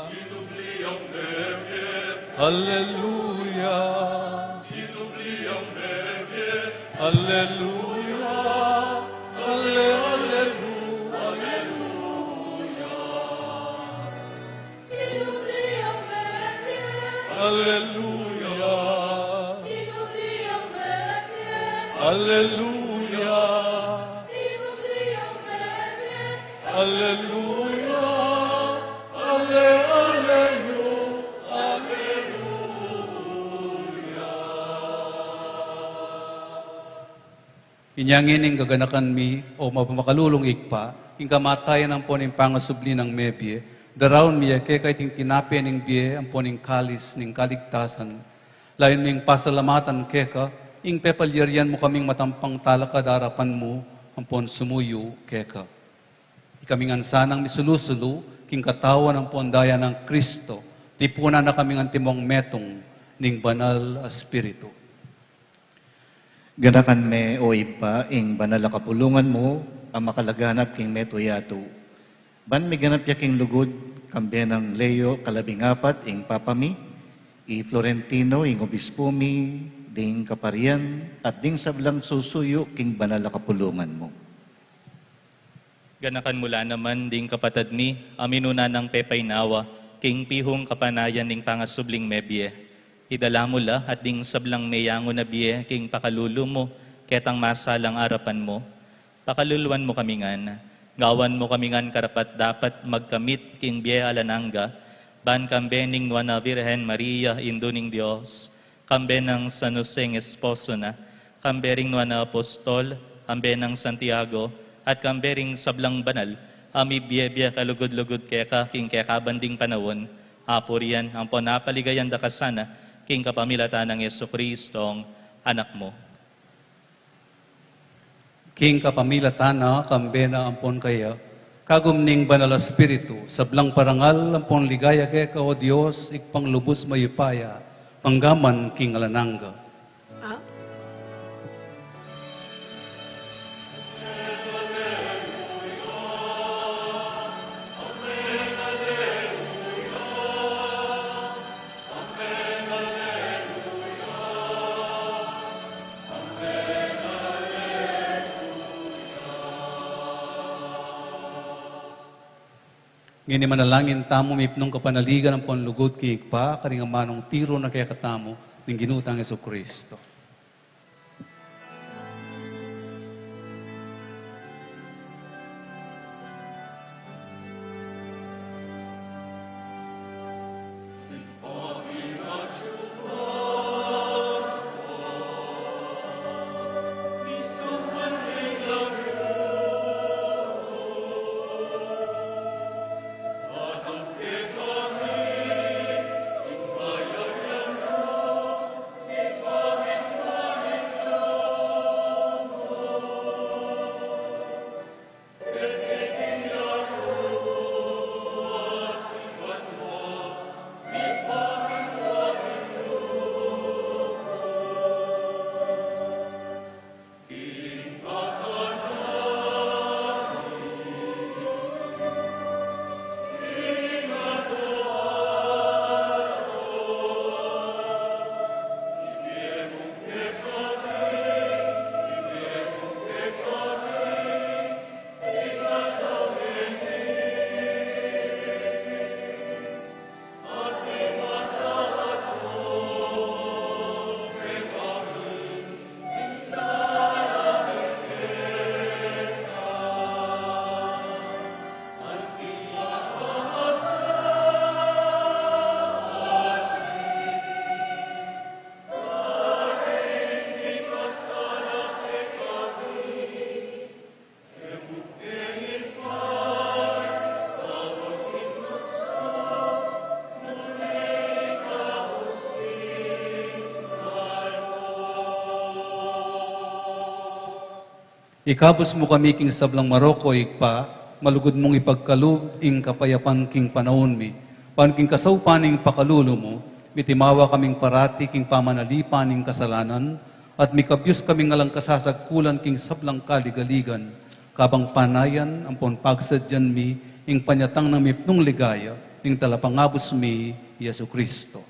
Sinubli yang mebie, aleluya. Sinubli yang mebie, aleluya. Ale, alelu-, aleluya. Aleluya. Aleluya. Aleluya. Ale, alelu-, aleluya. Inya ngeni ing gaganakan mi, o mapamakalulung Ibpa, ing kamatayan ampon ing pangasubli nang mebie, daraun mi ya keka iting tinape ning bie ampon ing kalis ning kaligtasan. Layun ming pasalamatan keka ing pepalyarian mu kaming matampang talakad king arapan mu ampon sumuyu keka. Ikami ngan sanang misulu-sulu king katawan ampon daya nang Kristo, tipunan na kaming antimong metung ning Banal a Espiritu. Ganakan me, o Ibpa, ing banal a kapulungan mu a makalaganap king metung a yatu, ban miganap ya king lugud, kambe nang Leo kalabing apat ing Papa mi, i Florentino ing obispu mi, ding kaparian, at ding sablang susuyu king banal a kapulungan mu. Ganakan mu la naman ding kapatad mi a minuna nang pepainawa king pihung kapanayan ning pangasubling mebie. Idala mu la at ding sablang meyangu na bie king pakalulu mu ketang masalang arapan mu. Pakaluluan mu kami ngan, gawan mu kami ngan karapat-dapat magkamit king bie alang angga, ban kambe ning Nuan a Virgen Maria, Indu ning Dios, kambe nang San Jose ing esposo na, kambe ring nuan a apostol, kambe nang Santiago, at kambe ring sablang banal a mibie-bie kalugud-lugud keka king kekabang ding panaun, apurian ampon apaligayan da ka sana king kapamilatan nang Jesucristong Anak mu. King kapamilatan na, kambe na ampon kaya, kagum ning Banal a Espiritu, sablang parangal ampon ligaya keka, o Dios, Ibpang lubus mayupaya, mangga man king alang angga. Ah? Ngeni manalangin tamu, mipnung kapanaligan ampon lugud king Ibpa, karing amanung tiru na kekatamu ning Ginu tang Jesucristo. Ikabus mu kami king sablang marok, o Ibpa, malugud mung ipagkalub ing kapayapan king panaun mi. Ban king kasaupan ning pakalulu mu, mitimawa kaming parati king pamanalipan ning kasalanan, at mikabyus kaming alang kasasagkulan king sablang kaligaligan, kabang panayan ampon pagsadyan mi ing panyatang nang mipnung ligaya ning Talapangabus mi, Jesucristo.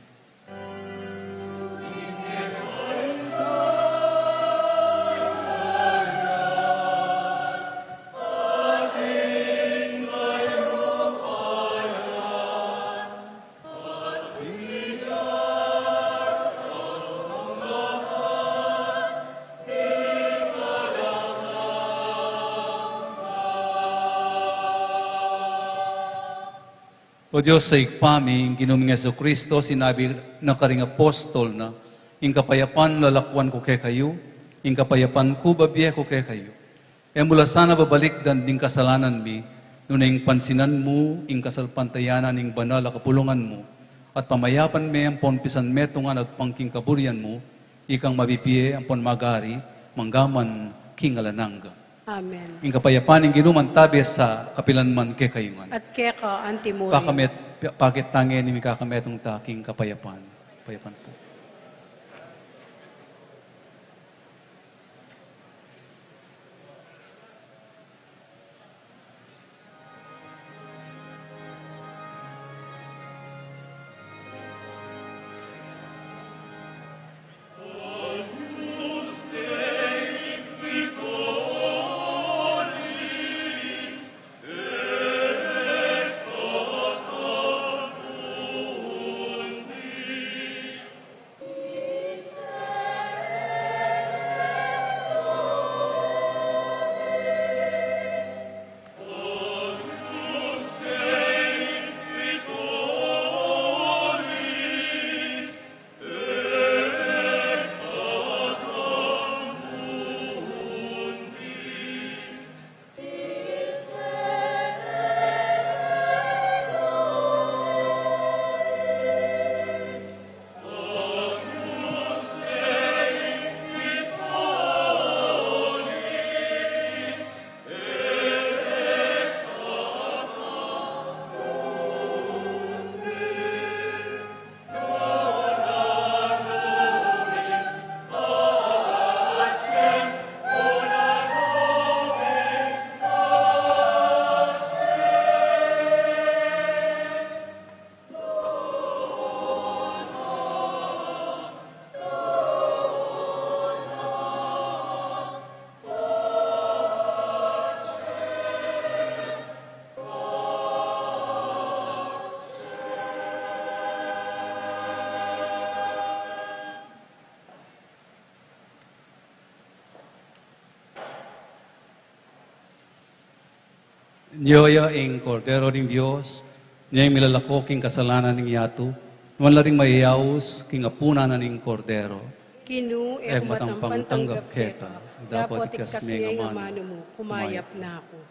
O Dios a Ibpa mi, ing Ginu ming Jesucristo, sinabi na karing apostol na, "Ing kapayapan lalakuan ku kekayu, ing kapayapan ku bibie ku kekayu." E mu la sana babalikdan ding kasalanan mi, nune ing pansinan mu ing kasalpantayanan ning banal a kapulungan mu, at pamayapan me ampon pisan metungan agpang king kaburian mu, ikang mabibie ampon magari, mangga man king alang angga. Amen. Ing kapayapan ning Ginu mantabe sa kapilan man kekayu ngan. At keka antimurin. Pakamet, pakit ta ngeni mikakametung ta king kapayapan. Kapayapan pu. Nyo ya ing Kordero ning Dios, nyo ing milalako king kasalanan ning yatu, nuan la ring mayayaus king apunan na ning Kordero. Ginu, e ku matampang tanggap keka, dapot iktas me ing amanu mu, kumayap na ku.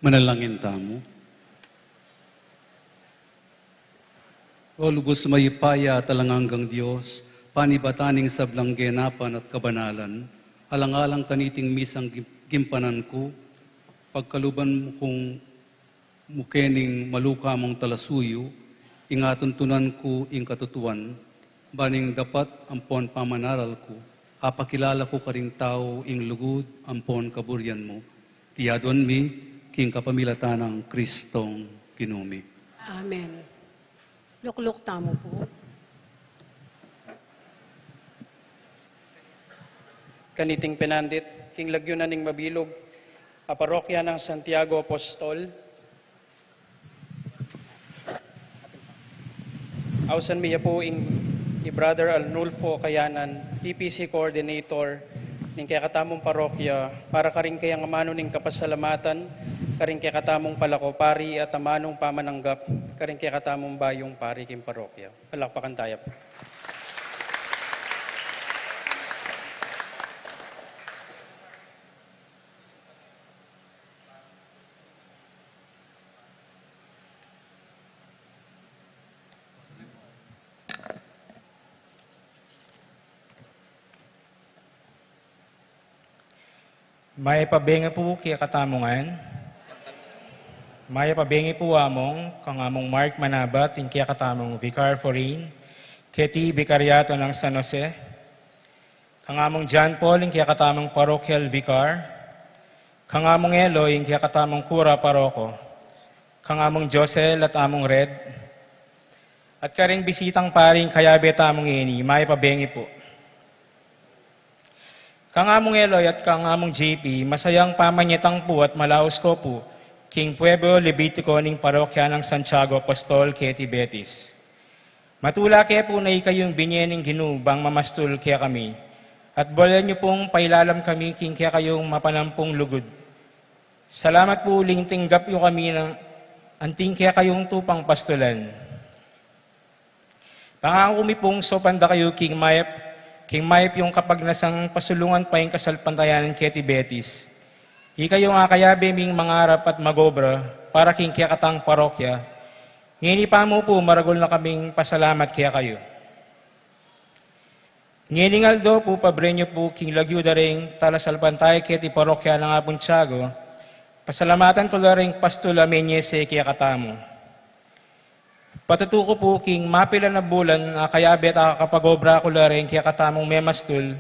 Manalangin tamu. O lubus mayupaya at alang anggang Dios, panibatan ning sablang genapan at kabanalan, alang-alang kaniting misang gim-, gimpanan ku, pagkaluban mu kung muke ning maluka mung talasuyu, ing atuntunan ku ing katutuan, ban ing dapat ampon pamanaral ku, apakilala ku karing tau ing lugud ampon kaburian mu. Iti aduan mi king kapamilatan nang Kristong Ginu mi. Amen. Lukluk tamu pu. Kaniting penandit, king lagyu na ning mabilug a parokya nang Santiago Apostol. Ausan mi ya pu ing i Brother Arnulfo Kayanan, P P C Coordinator ning kekatamung parokya, para karing kayang amanu ning kapasalamatan karing kekatamung palako pari at amanung pamananggap karing kekatamung bayung pari king parokya. Palakpakan taya pu. Mayap a bengi pu kekatamu ngan. Mayap a bengi pu, Among, kang Among Mark Manabat, ing kekatamung Vicar Foreign keti Bikariato nang San Jose, kang Among John Paul, ing kekatamung Parochial Vicar, kang Among Eloy, ing kekatamung Kura Paroko, kang Among Josel at Among Red, at karing bisitang paring kayabe tamu ngeni. Mayap a bengi pu. Kang Among Eloy at kang Among J P, masayang pamanyetang pu at malaus ko pu king Pueblo Levitico ning parokya nang Santiago Apostol keti Betis. Matula ke pu na ikayung binye ning Ginu bang mamastul kekami, at bole yu pung pailalam kami king kekayung mapanampung lugud. Salamat pu uling tinggap yu kami nang anting kekayung tupang pastulan. Pangaku mi pung saupan da kayu king mayap, king mayap yung kapagnasang pasulungan pa ing kasalpantayanan keti Betis. Ikayung akayabe ming mangarap at magobra para king kekatang parokya. Ngeni pa mu pu maragul na kaming pasalamat kekayu. Ngening aldo pu, pabre yu pu king lagyu da ring talasalpantaya keti parokya nang Apung Tiago, pasalamatan ku la ring pastul a menyese kekatamu. Patutu ku pu king mapilan a bulan a kayabe at akakapagobra ku la ring kekatamung memastul,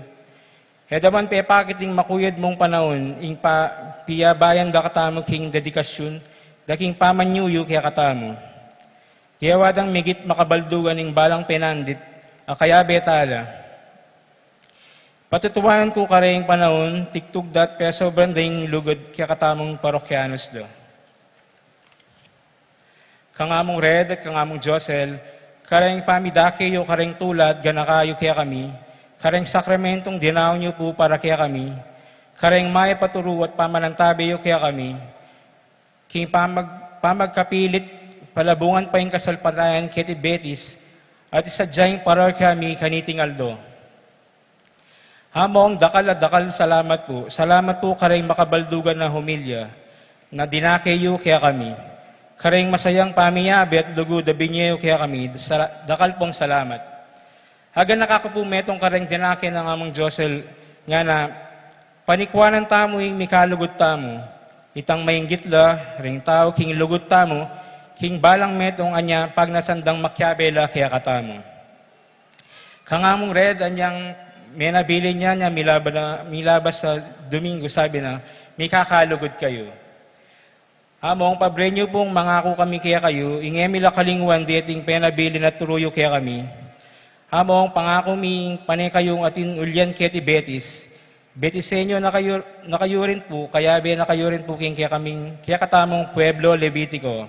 e da man pepakit ing makuyad mung panaun, ing pa-, piyabayan da katamu king dedikasyun da king pamanyuyu kekatamu. Gewa dang migit makabaldugan ing balang penandit a kayabe tala. Patutuanan ku kareng panaun, tigtug da at pesobran da ing lugud kekatamung parokyanus da. Kang Among Red at kang Among Josel, kareng pamidake yu kareng tula at ganaka yu kekami, kareng sakramentong dinaun yu pu para kekami, kareng mayap a turu at pamanantabe yu kekami, king pamag-, pamagkapilit, palabungan pa ing kasalpantayanan keti Betis, at isadia ing parokya mi kaniting aldo. Among, dakal a dakal salamat pu. Salamat pu kareng makabaldugan a homilya na dinake yu kekami. Kareng masayang pamiyabe at lugud a binye yu kekami, sala-, dakal pung salamat. Aganaka ku pu metung kareng dinake nang Among Josel, ngana, panikuanan tamu ing mikalugud tamu, itang mainggit la ring tau king lugud tamu, king balang metung anya pagnasan dang makiabe la kekatamu. Kang Among Red, anyang menabilin ya, nya milaba na, milabas a Domingo, sabi na, mikakalugud kayu. Among, pabre yu pung mangaku kami kekayu, ing e mi la kalingwan deting penabilin at turu yu kekami. Among, pangaku mi pane kayung atin ulian keti Betis, Betiseño na kayu, na kayu rin pu, kayabe na kayu rin pu king kekaming, kekatamung Pueblo Levitico.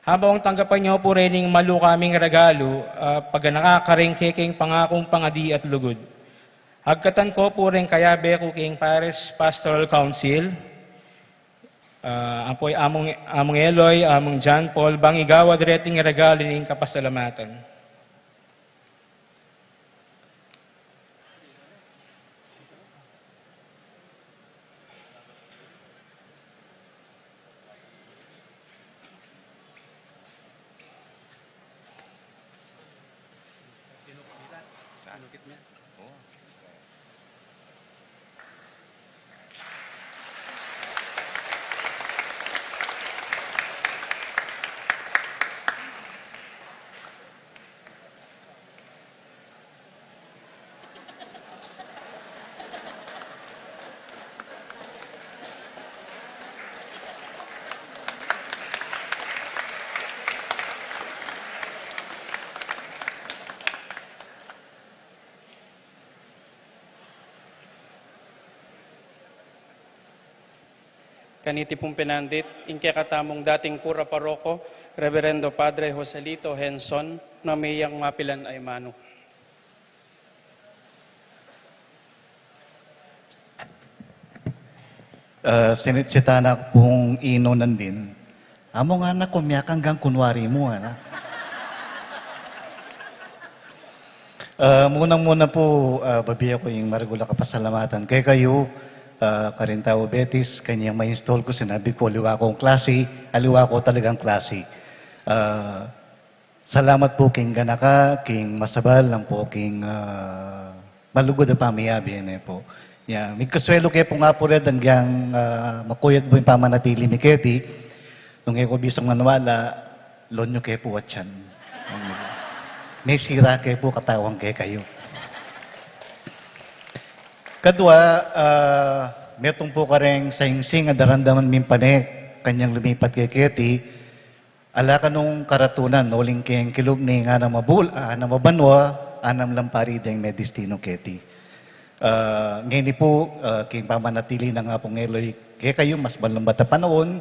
Among, tanggapan yu pu rening maluka ming regalu, ah, paganaka kareng kekeng pangakung pangadi at lugud. Agkatan ku pu reng kayabe ku king Parish Pastoral Council, ah, ampo i Among, Among Eloy, Among John Paul, bang igawa da reting regalu ning kapasalamatan. Kaniti pung pinandit, ing kekatamung dating kura paroko, Reverendo Padre Joselito Henson, na meyang mapilan a imanu. Ah, sinitsita na ku pung inu nandin. Among anak ku, miyakanggang kunwari mu, anak. Ah, munang-muna pu, ah, babie ku ing maragul a kapasalamatan kekayu, ah, karing Tau Betis, kanyang ma-install ku, sinabi ku, aliwa kung klasi, aliwa ku talagang klasi. Ah, salamat pu king ganaka, king masabal, ampo king, ah, malugud a pamiyabe, ne pu. Ya, migkasuelu ke pu nga pu reng agyang, ah, makuyad pu ing pamanatili mi keti, nung e ku bisang maniwala, loan yu ke pu atyan. Mesira ke pu katawan kekayu. Kadwa, ah, metung pu kareng saingsing a daramdaman ming pane, kanyang lumipat ke keti, ala kanung karatunan, uling keng kilub ning anam a bul-, anam a banua, anam lang pari deng medestinu keti. Ah, ngeni pu, ah, king pamanatili nang Apung Eloy kekayu, mas malambat a panaun,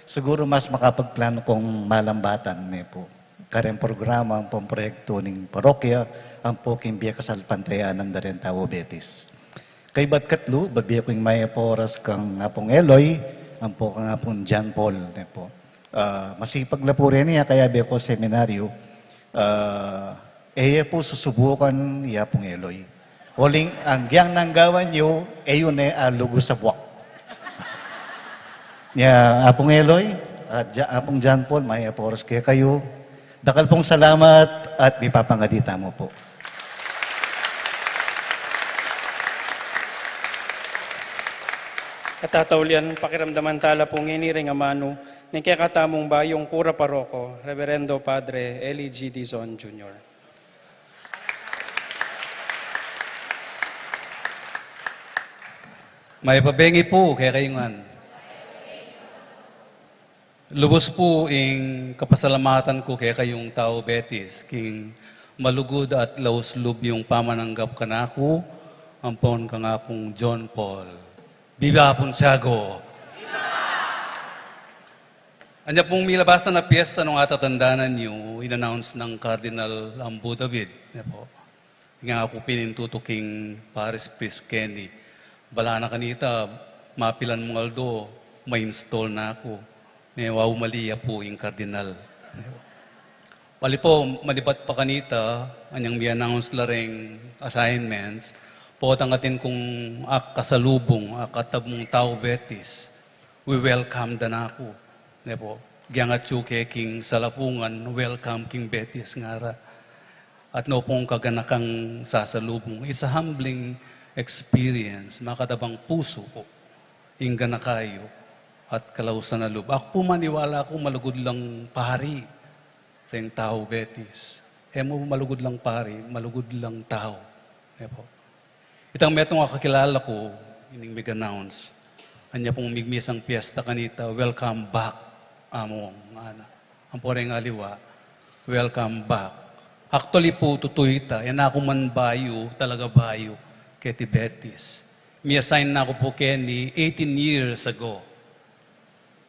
siguru mas makapagplano kung malambatan, ne pu, kareng programa ampong proyektu ning parokya, ampo king bie kasalpantayanan da reng Tau Betis. Kaybat katlu, babie ku ing mayap a oras kang Apung Eloy, ampo kang Apung John Paul, ne pu. Ah, masipag la pu reni, ya kayabe ku seminaryu, ah, e ye pu susubukan i Apung Eloy. Uling, agyang nanggawan yu, e yu ne alugus a buak. Ya, Apung Eloy, at Ja-, Apung John Paul, mayap a oras kekayu. Dakal pung salamat at mipapangadi tamu pu. At tataulian, pakiramdaman tala pu ngeni ring amanu ning kekatamung bayung kura paroko, Reverendo Padre Eli G. Dizon Junior. Mayap a bengi pu kekayu ngan. Lubus pu ing kapasalamatan ku kekayung Tau Betis king malugud at laus lub yung pamananggap kanaku ampon kang Apung John Paul. Viva Apung Tiago! Anya pung milabasan a piyesta nung atatandanan yu, in-announce nang Cardinal Ambu David, ne pu. Ing aku pin ing tutu king parish priest keni. Bala na kanita, mapilan mung aldo, ma-install na ku. Ne, wa, umali ya pu ing Cardinal. Pali pu, malipat pa kanita, anyang mi-announce la reng assignments, potang atin kung akasalubung, akatabung Tau Betis. We welcome da na ku. Ne pu, agyang atyu ke king salapungan, welcome king Betis ngara. At nopung kaganakang sasalubung. It's a humbling experience. Makatabang pusu pu ing ganaka yu at kalausan a lub. Aku pu maniwala ku malugud lang pari reng Tau Betis. E mu malugud lang pari, malugud lang tau. Ne pu. Itang metung a kakilala ku, ining mig-announce. Anya pung migmisang piyesta kanita, "Welcome back, Among," ngana. Ampo reng aliwa, "Welcome back." Actually pu, tutu ita, e na ku man bayu, talaga bayu, keti Betis. Mi-assign na ku pu keni eighteen years ago.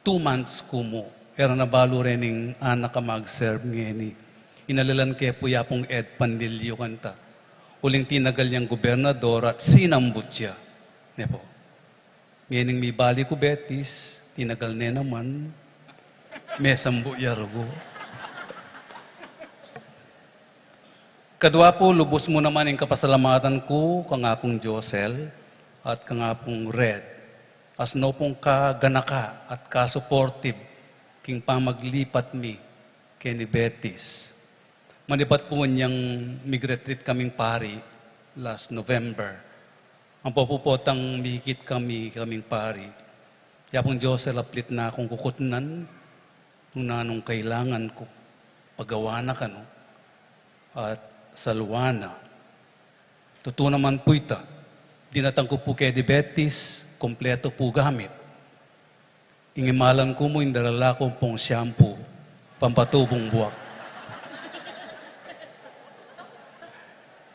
Two months ku mu, e ra na balu rening anak a mag-serve ngeni. Inalilan ke pu ya pung Ed Pandillo kanta. Uling tinagal yang gobernador at sinambu ya. Ne pu. Ngening mibalik ku Betis, tinagal ne naman, mesambu ya rugu. Kadwa pu, lubus mu naman ing kapasalamatan ku kang Apung Josel at kang Apung Red. Asno pung kaganaka at ka-supportive king pamaglipat mi keni Betis. Manibat pu inyang mig-retreat kaming pari last November. Ampo pu potang mikit kami, kaming pari. Ya pung Diyos, laplit na kung kukutnan, nung nanung kailangan ku, pagawa na kanu, at salwa na. Tutu naman pu ita, dinatang ku pu kedi Betis, kompleto pu gamit. Ing imalan ku mu, indarala ku pung shampoo, pampatubung buak.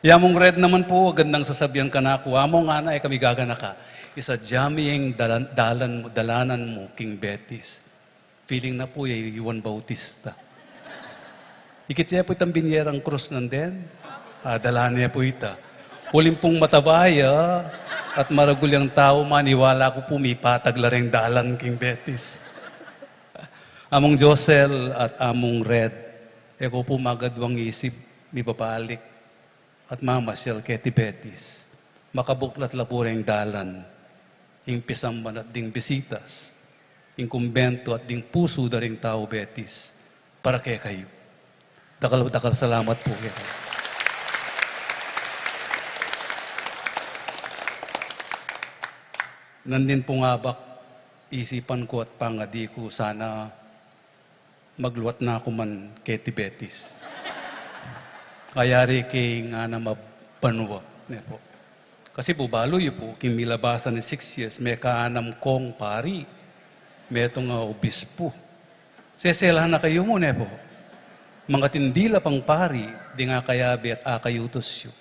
Ya mung Red naman pu, agad nang sasabian kanaku, "Amo," ngana, "e ka migaganaka. Isadya me ing dalan, dalan mu, dalanan mu king Betis." Feeling na pu, ya i Juan Bautista. Ikit ye pu itang binyerang krus nandin. Ah, dalan ne pu ita. Uling pung mataba ya at maragul yang tau, maniwala ku pu mipatag la reng dalan king Betis. Among Josel at Among Red, e ko pu magadwang isip, mibabalik at mamasyal keti Betis. Makabuklat la pu reng dalan, ing pisamban at ding bisitas, ing kumbentu at ding pusu da ring tau Betis, para kekayu. Dakal, dakal salamat pu kekayu. Nandin pung abak, isipan ku at pangadi ku, sana magluat na ku man keti Betis. Ayari king anam a banua, ne pu. Kasi pu, balu yu pu, king milabasan ning six years, mekaanam kong pari, metung a obispu. Sesela na kayu mu, ne pu. Mangatindi la pang pari ding akayabe at akayutus yu.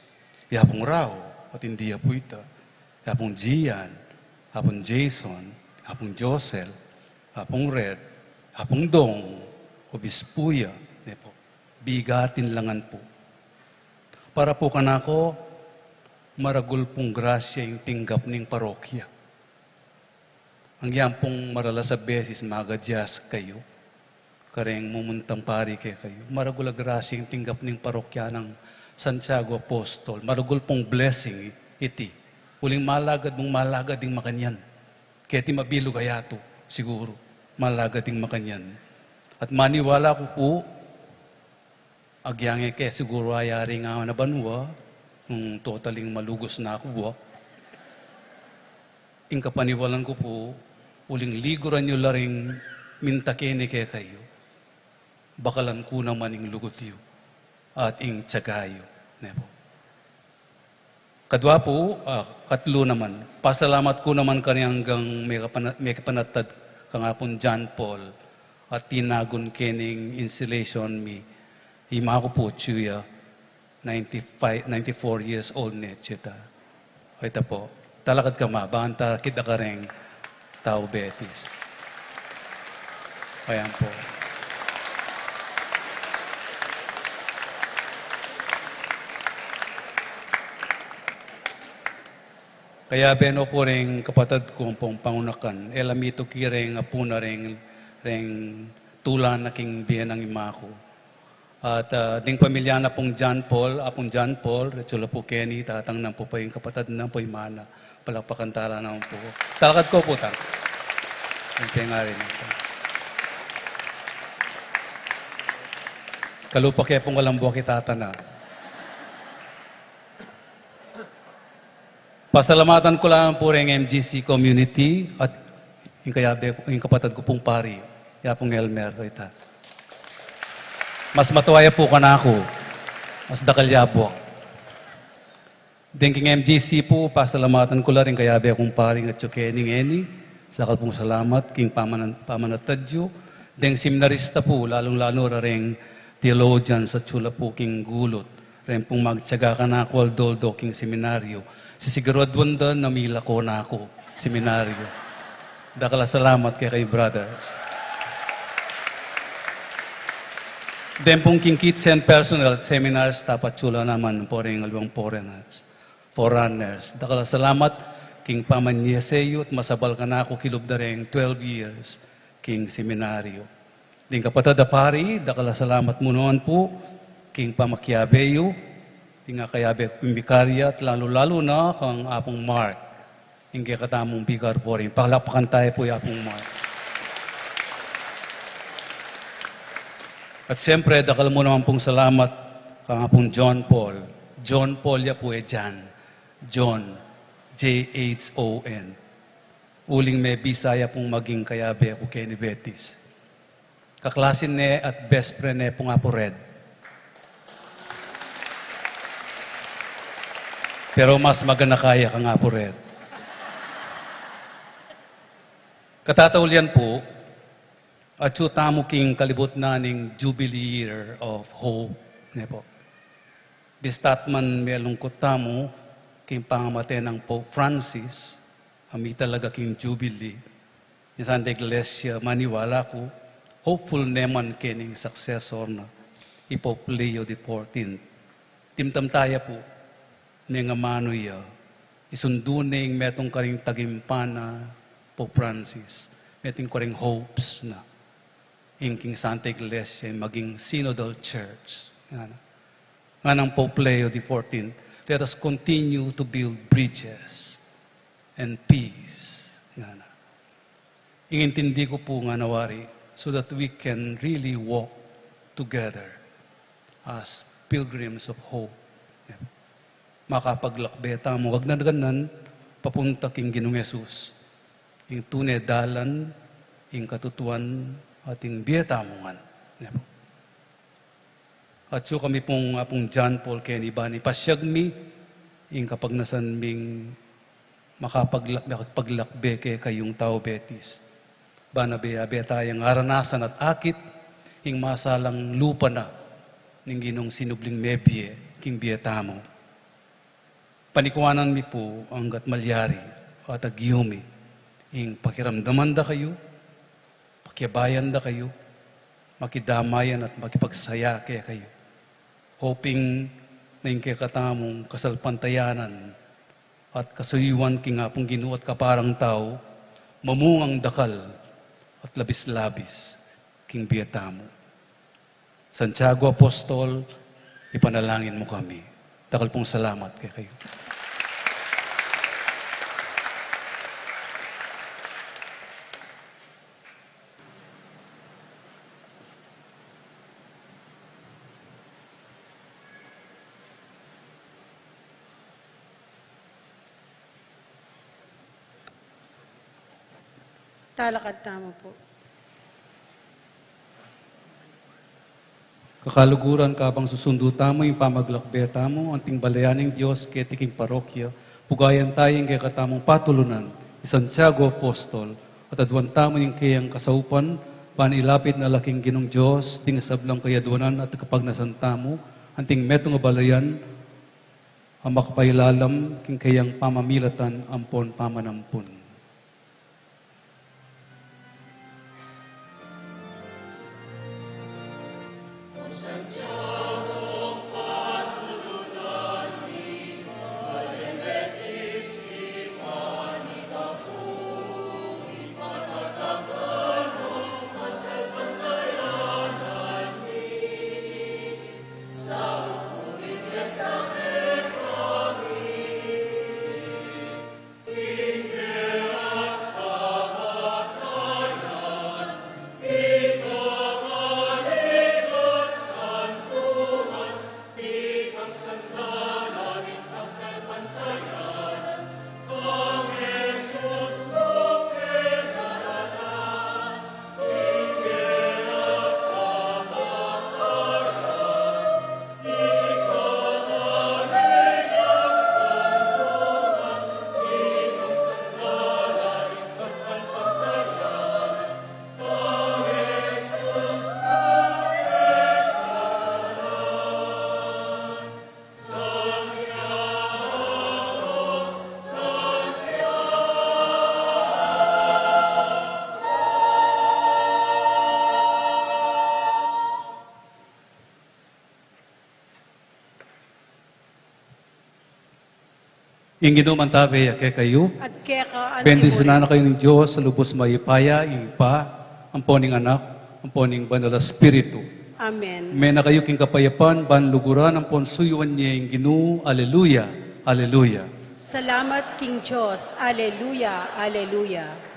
Ya pung Rau, atindi ya pu ita. Ya pung Gian, ya pung Jason, ya pung Josel, ya pung Red, ya pung Dong, obispu ya, ne pu. Bigatin la ngan pu. Para pu kanaku, maragul pung grasya ing tinggap ning parokya. Agyang pung maralas a beses magadyas kayu kareng mumuntang pari kekayu. Maragul a grasya ing tinggap ning parokya nang Santiago Apostol. Maragul pung blessing iti. Uling malagad mung malagad ding makanyan. Keti mabilug a yatu, siguru. Malagad ding makanyan. At maniwala ku pu, agyang e ke siguru ayari king awan a banua, nung totaling malugus na ku buak. Ing kapaniwalan ku pu, uling liguran yu la ring minta keni kekayu, bakalan ku naman ing lugud yu at ing tiyaga yu, ne pu. Kadua pu, ah, katlu naman, pasalamat ku naman keni anggang mekapana-, mekipanatad kang Apung John Paul at tinagun kening installation mi. Ima ku pu atyu ya, ninety-five, ninety-four years old ne atyu ita. O, ita pu. Talakad ka ma, banta kita kareng tau Betis. Ayan pu. Kayabe no pu reng kapatad ku ampong pangunakan. E la mituki reng apu na reng, reng tula na king bie nang ima ku. At, ah, ding pamilya na pung John Paul, Apung John Paul, retsu la pu keni, tatang na pu pa ing kapatad na pu, ima na. Palakpakan tala naman pu. Talakad ko pu, tang. Ang pengari na pu. Kalupa ke pung kalambuak i tata na. Pasalamatan ku lamang pu reng M G C community at ing kayabe, ing kapatad ku pung pari, ya pung Elmer, o ita. Mas matua ya pu kanaku, mas dakal ya buak. Deng king M G C pu, pasalamatan ku la ring kayabe kung pari ngan atyu keni ngeni, dakal pung salamat king pamana-, pamanatad yu. Deng seminarista pu, lalung-lalu ra reng theologians atyu la pu king gulut. Reng pung magtiyaga kanaku aldo-aldo king seminaryo. Sisiguraduan da na milako na ku seminaryo. Dakal a salamat kekayu, brothers. Deng pung king kitchen personnel at seminar staff atyu la naman pu reng aliwang foreigners, forerunners. Dakal a salamat king pamanyese yu at masabal kanaku kilub da reng twelve years king seminaryo. Ding kapatad a pari, dakal a salamat mu naman pu king pamakiabe yu, ding akayabe ku king bikarya, at lalu-lalu na kang Apung Mark, ing kekatamung bikar pu rin. Palakpakan tayu pu i Apung Mark. At siyempre, dakal mu naman pung salamat kang Apung John Paul. John Paul ya pu, e Jan. John, J H O N. Uling mebisa ya pung maging kayabe ku keni Betis. Kaklasi ne at best friend ne pung Apu Red. Pero mas maganaka ya kang Apu Red. Katataulian pu, atyu tamu king kalibut na ning Jubilee Year of Hope, ne pu. Bista't man melungkut tamu king pangamate nang Pope Francis, a mitalaga king Jubilee, ing Santa Iglesia, maniwala ku, hopeful ne man kening successor na, i Pope Leo the fourteenth. Dimdam taya pu, neng amanu ya, isundu ne ing metung karing tagimpan na Pope Francis, metung karing hopes na, ing king Santa Iglesia, ing maging synodal church. Ngana. Ngana nang Pope Leo the fourteenth, "Let us continue to build bridges and peace." Ngana. Ing intindi ku pu ngana wari, so that we can really walk together as pilgrims of hope. Makapaglakbe tamu, agnagan nan, papunta king Ginung Jesus. Ing tune dalan, ing katutuan, at ing bie tamu ngan. Atsu kami pung Apung John Paul Keny Bani, pasiag mi ing kapagnasan ming makapaglak-, makapaglakbe kekayung tau Betis. Bana be, abe tayang aranasan at akit ing masalang lupa na ning Ginung sinubling mebie king bie tamu. Panikuanan mi pu anggat malyari, at agyu mi ing pakiramdaman da kayu, pakiabayan da kayu, makidamayan at makipagsaya kekayu. Hoping na ing kekatamung kasalpantayanan at kasuyuan king Apung Ginu at kaparang tau, mamungang dakal at labis-labis king bie tamu. Santiago Apostol, ipanalangin mu kami. Dakal pung salamat kekayu. Talakad tamu pu. Kakaluguran, kabang susundu tamu ing pamaglakbe tamu, anting balayan ning Dios keti king parokya, pugayan taya ing kekatamung patulunan, i Santiago Apostol, at aduan tamu ing keyang kasaupan, ban ilapit na la king Ginung Dios ding sablang kayadwanan at kapagnasan tamu, anting metung a balayan a makapailalam king keyang pamamilatan ampon pamanampun. Ing Ginu mantabe ya kekayu. At keka antimurin. Bendisyunan na kayu ning Dios a lubus mayupaya, ing Ibpa, ampo ning Anak, ampo ning Banal a Espiritu. Amen. Mena kayu king kapayapan, ban luguran ampon suyuan ye ing Ginu. Aleluya, aleluya. Salamat king Dios. Aleluya, aleluya.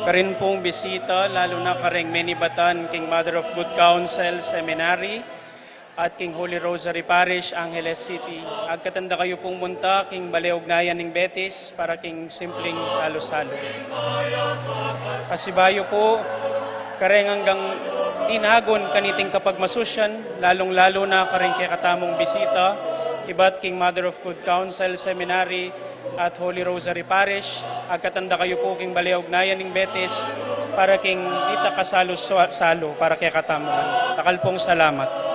Karin pung bisita, lalu na kareng menibatan king Mother of Good Counsel Seminary at king Holy Rosary Parish, Angeles City. Agkatan da kayu pung munta king Bale Ugnayan ning Betis para king simpleng salu-salu. Pasibayu pu, kareng anggang tinagun kaniting kapagmasusyan, lalung-lalu na kareng kekatamung bisita, ibat king Mother of Good Counsel Seminary at Holy Rosary Parish, agkatan da kayu pu king Bale Ugnayan ning Betis para king ditak a salu-salu para kekatamu. Dakal pung salamat.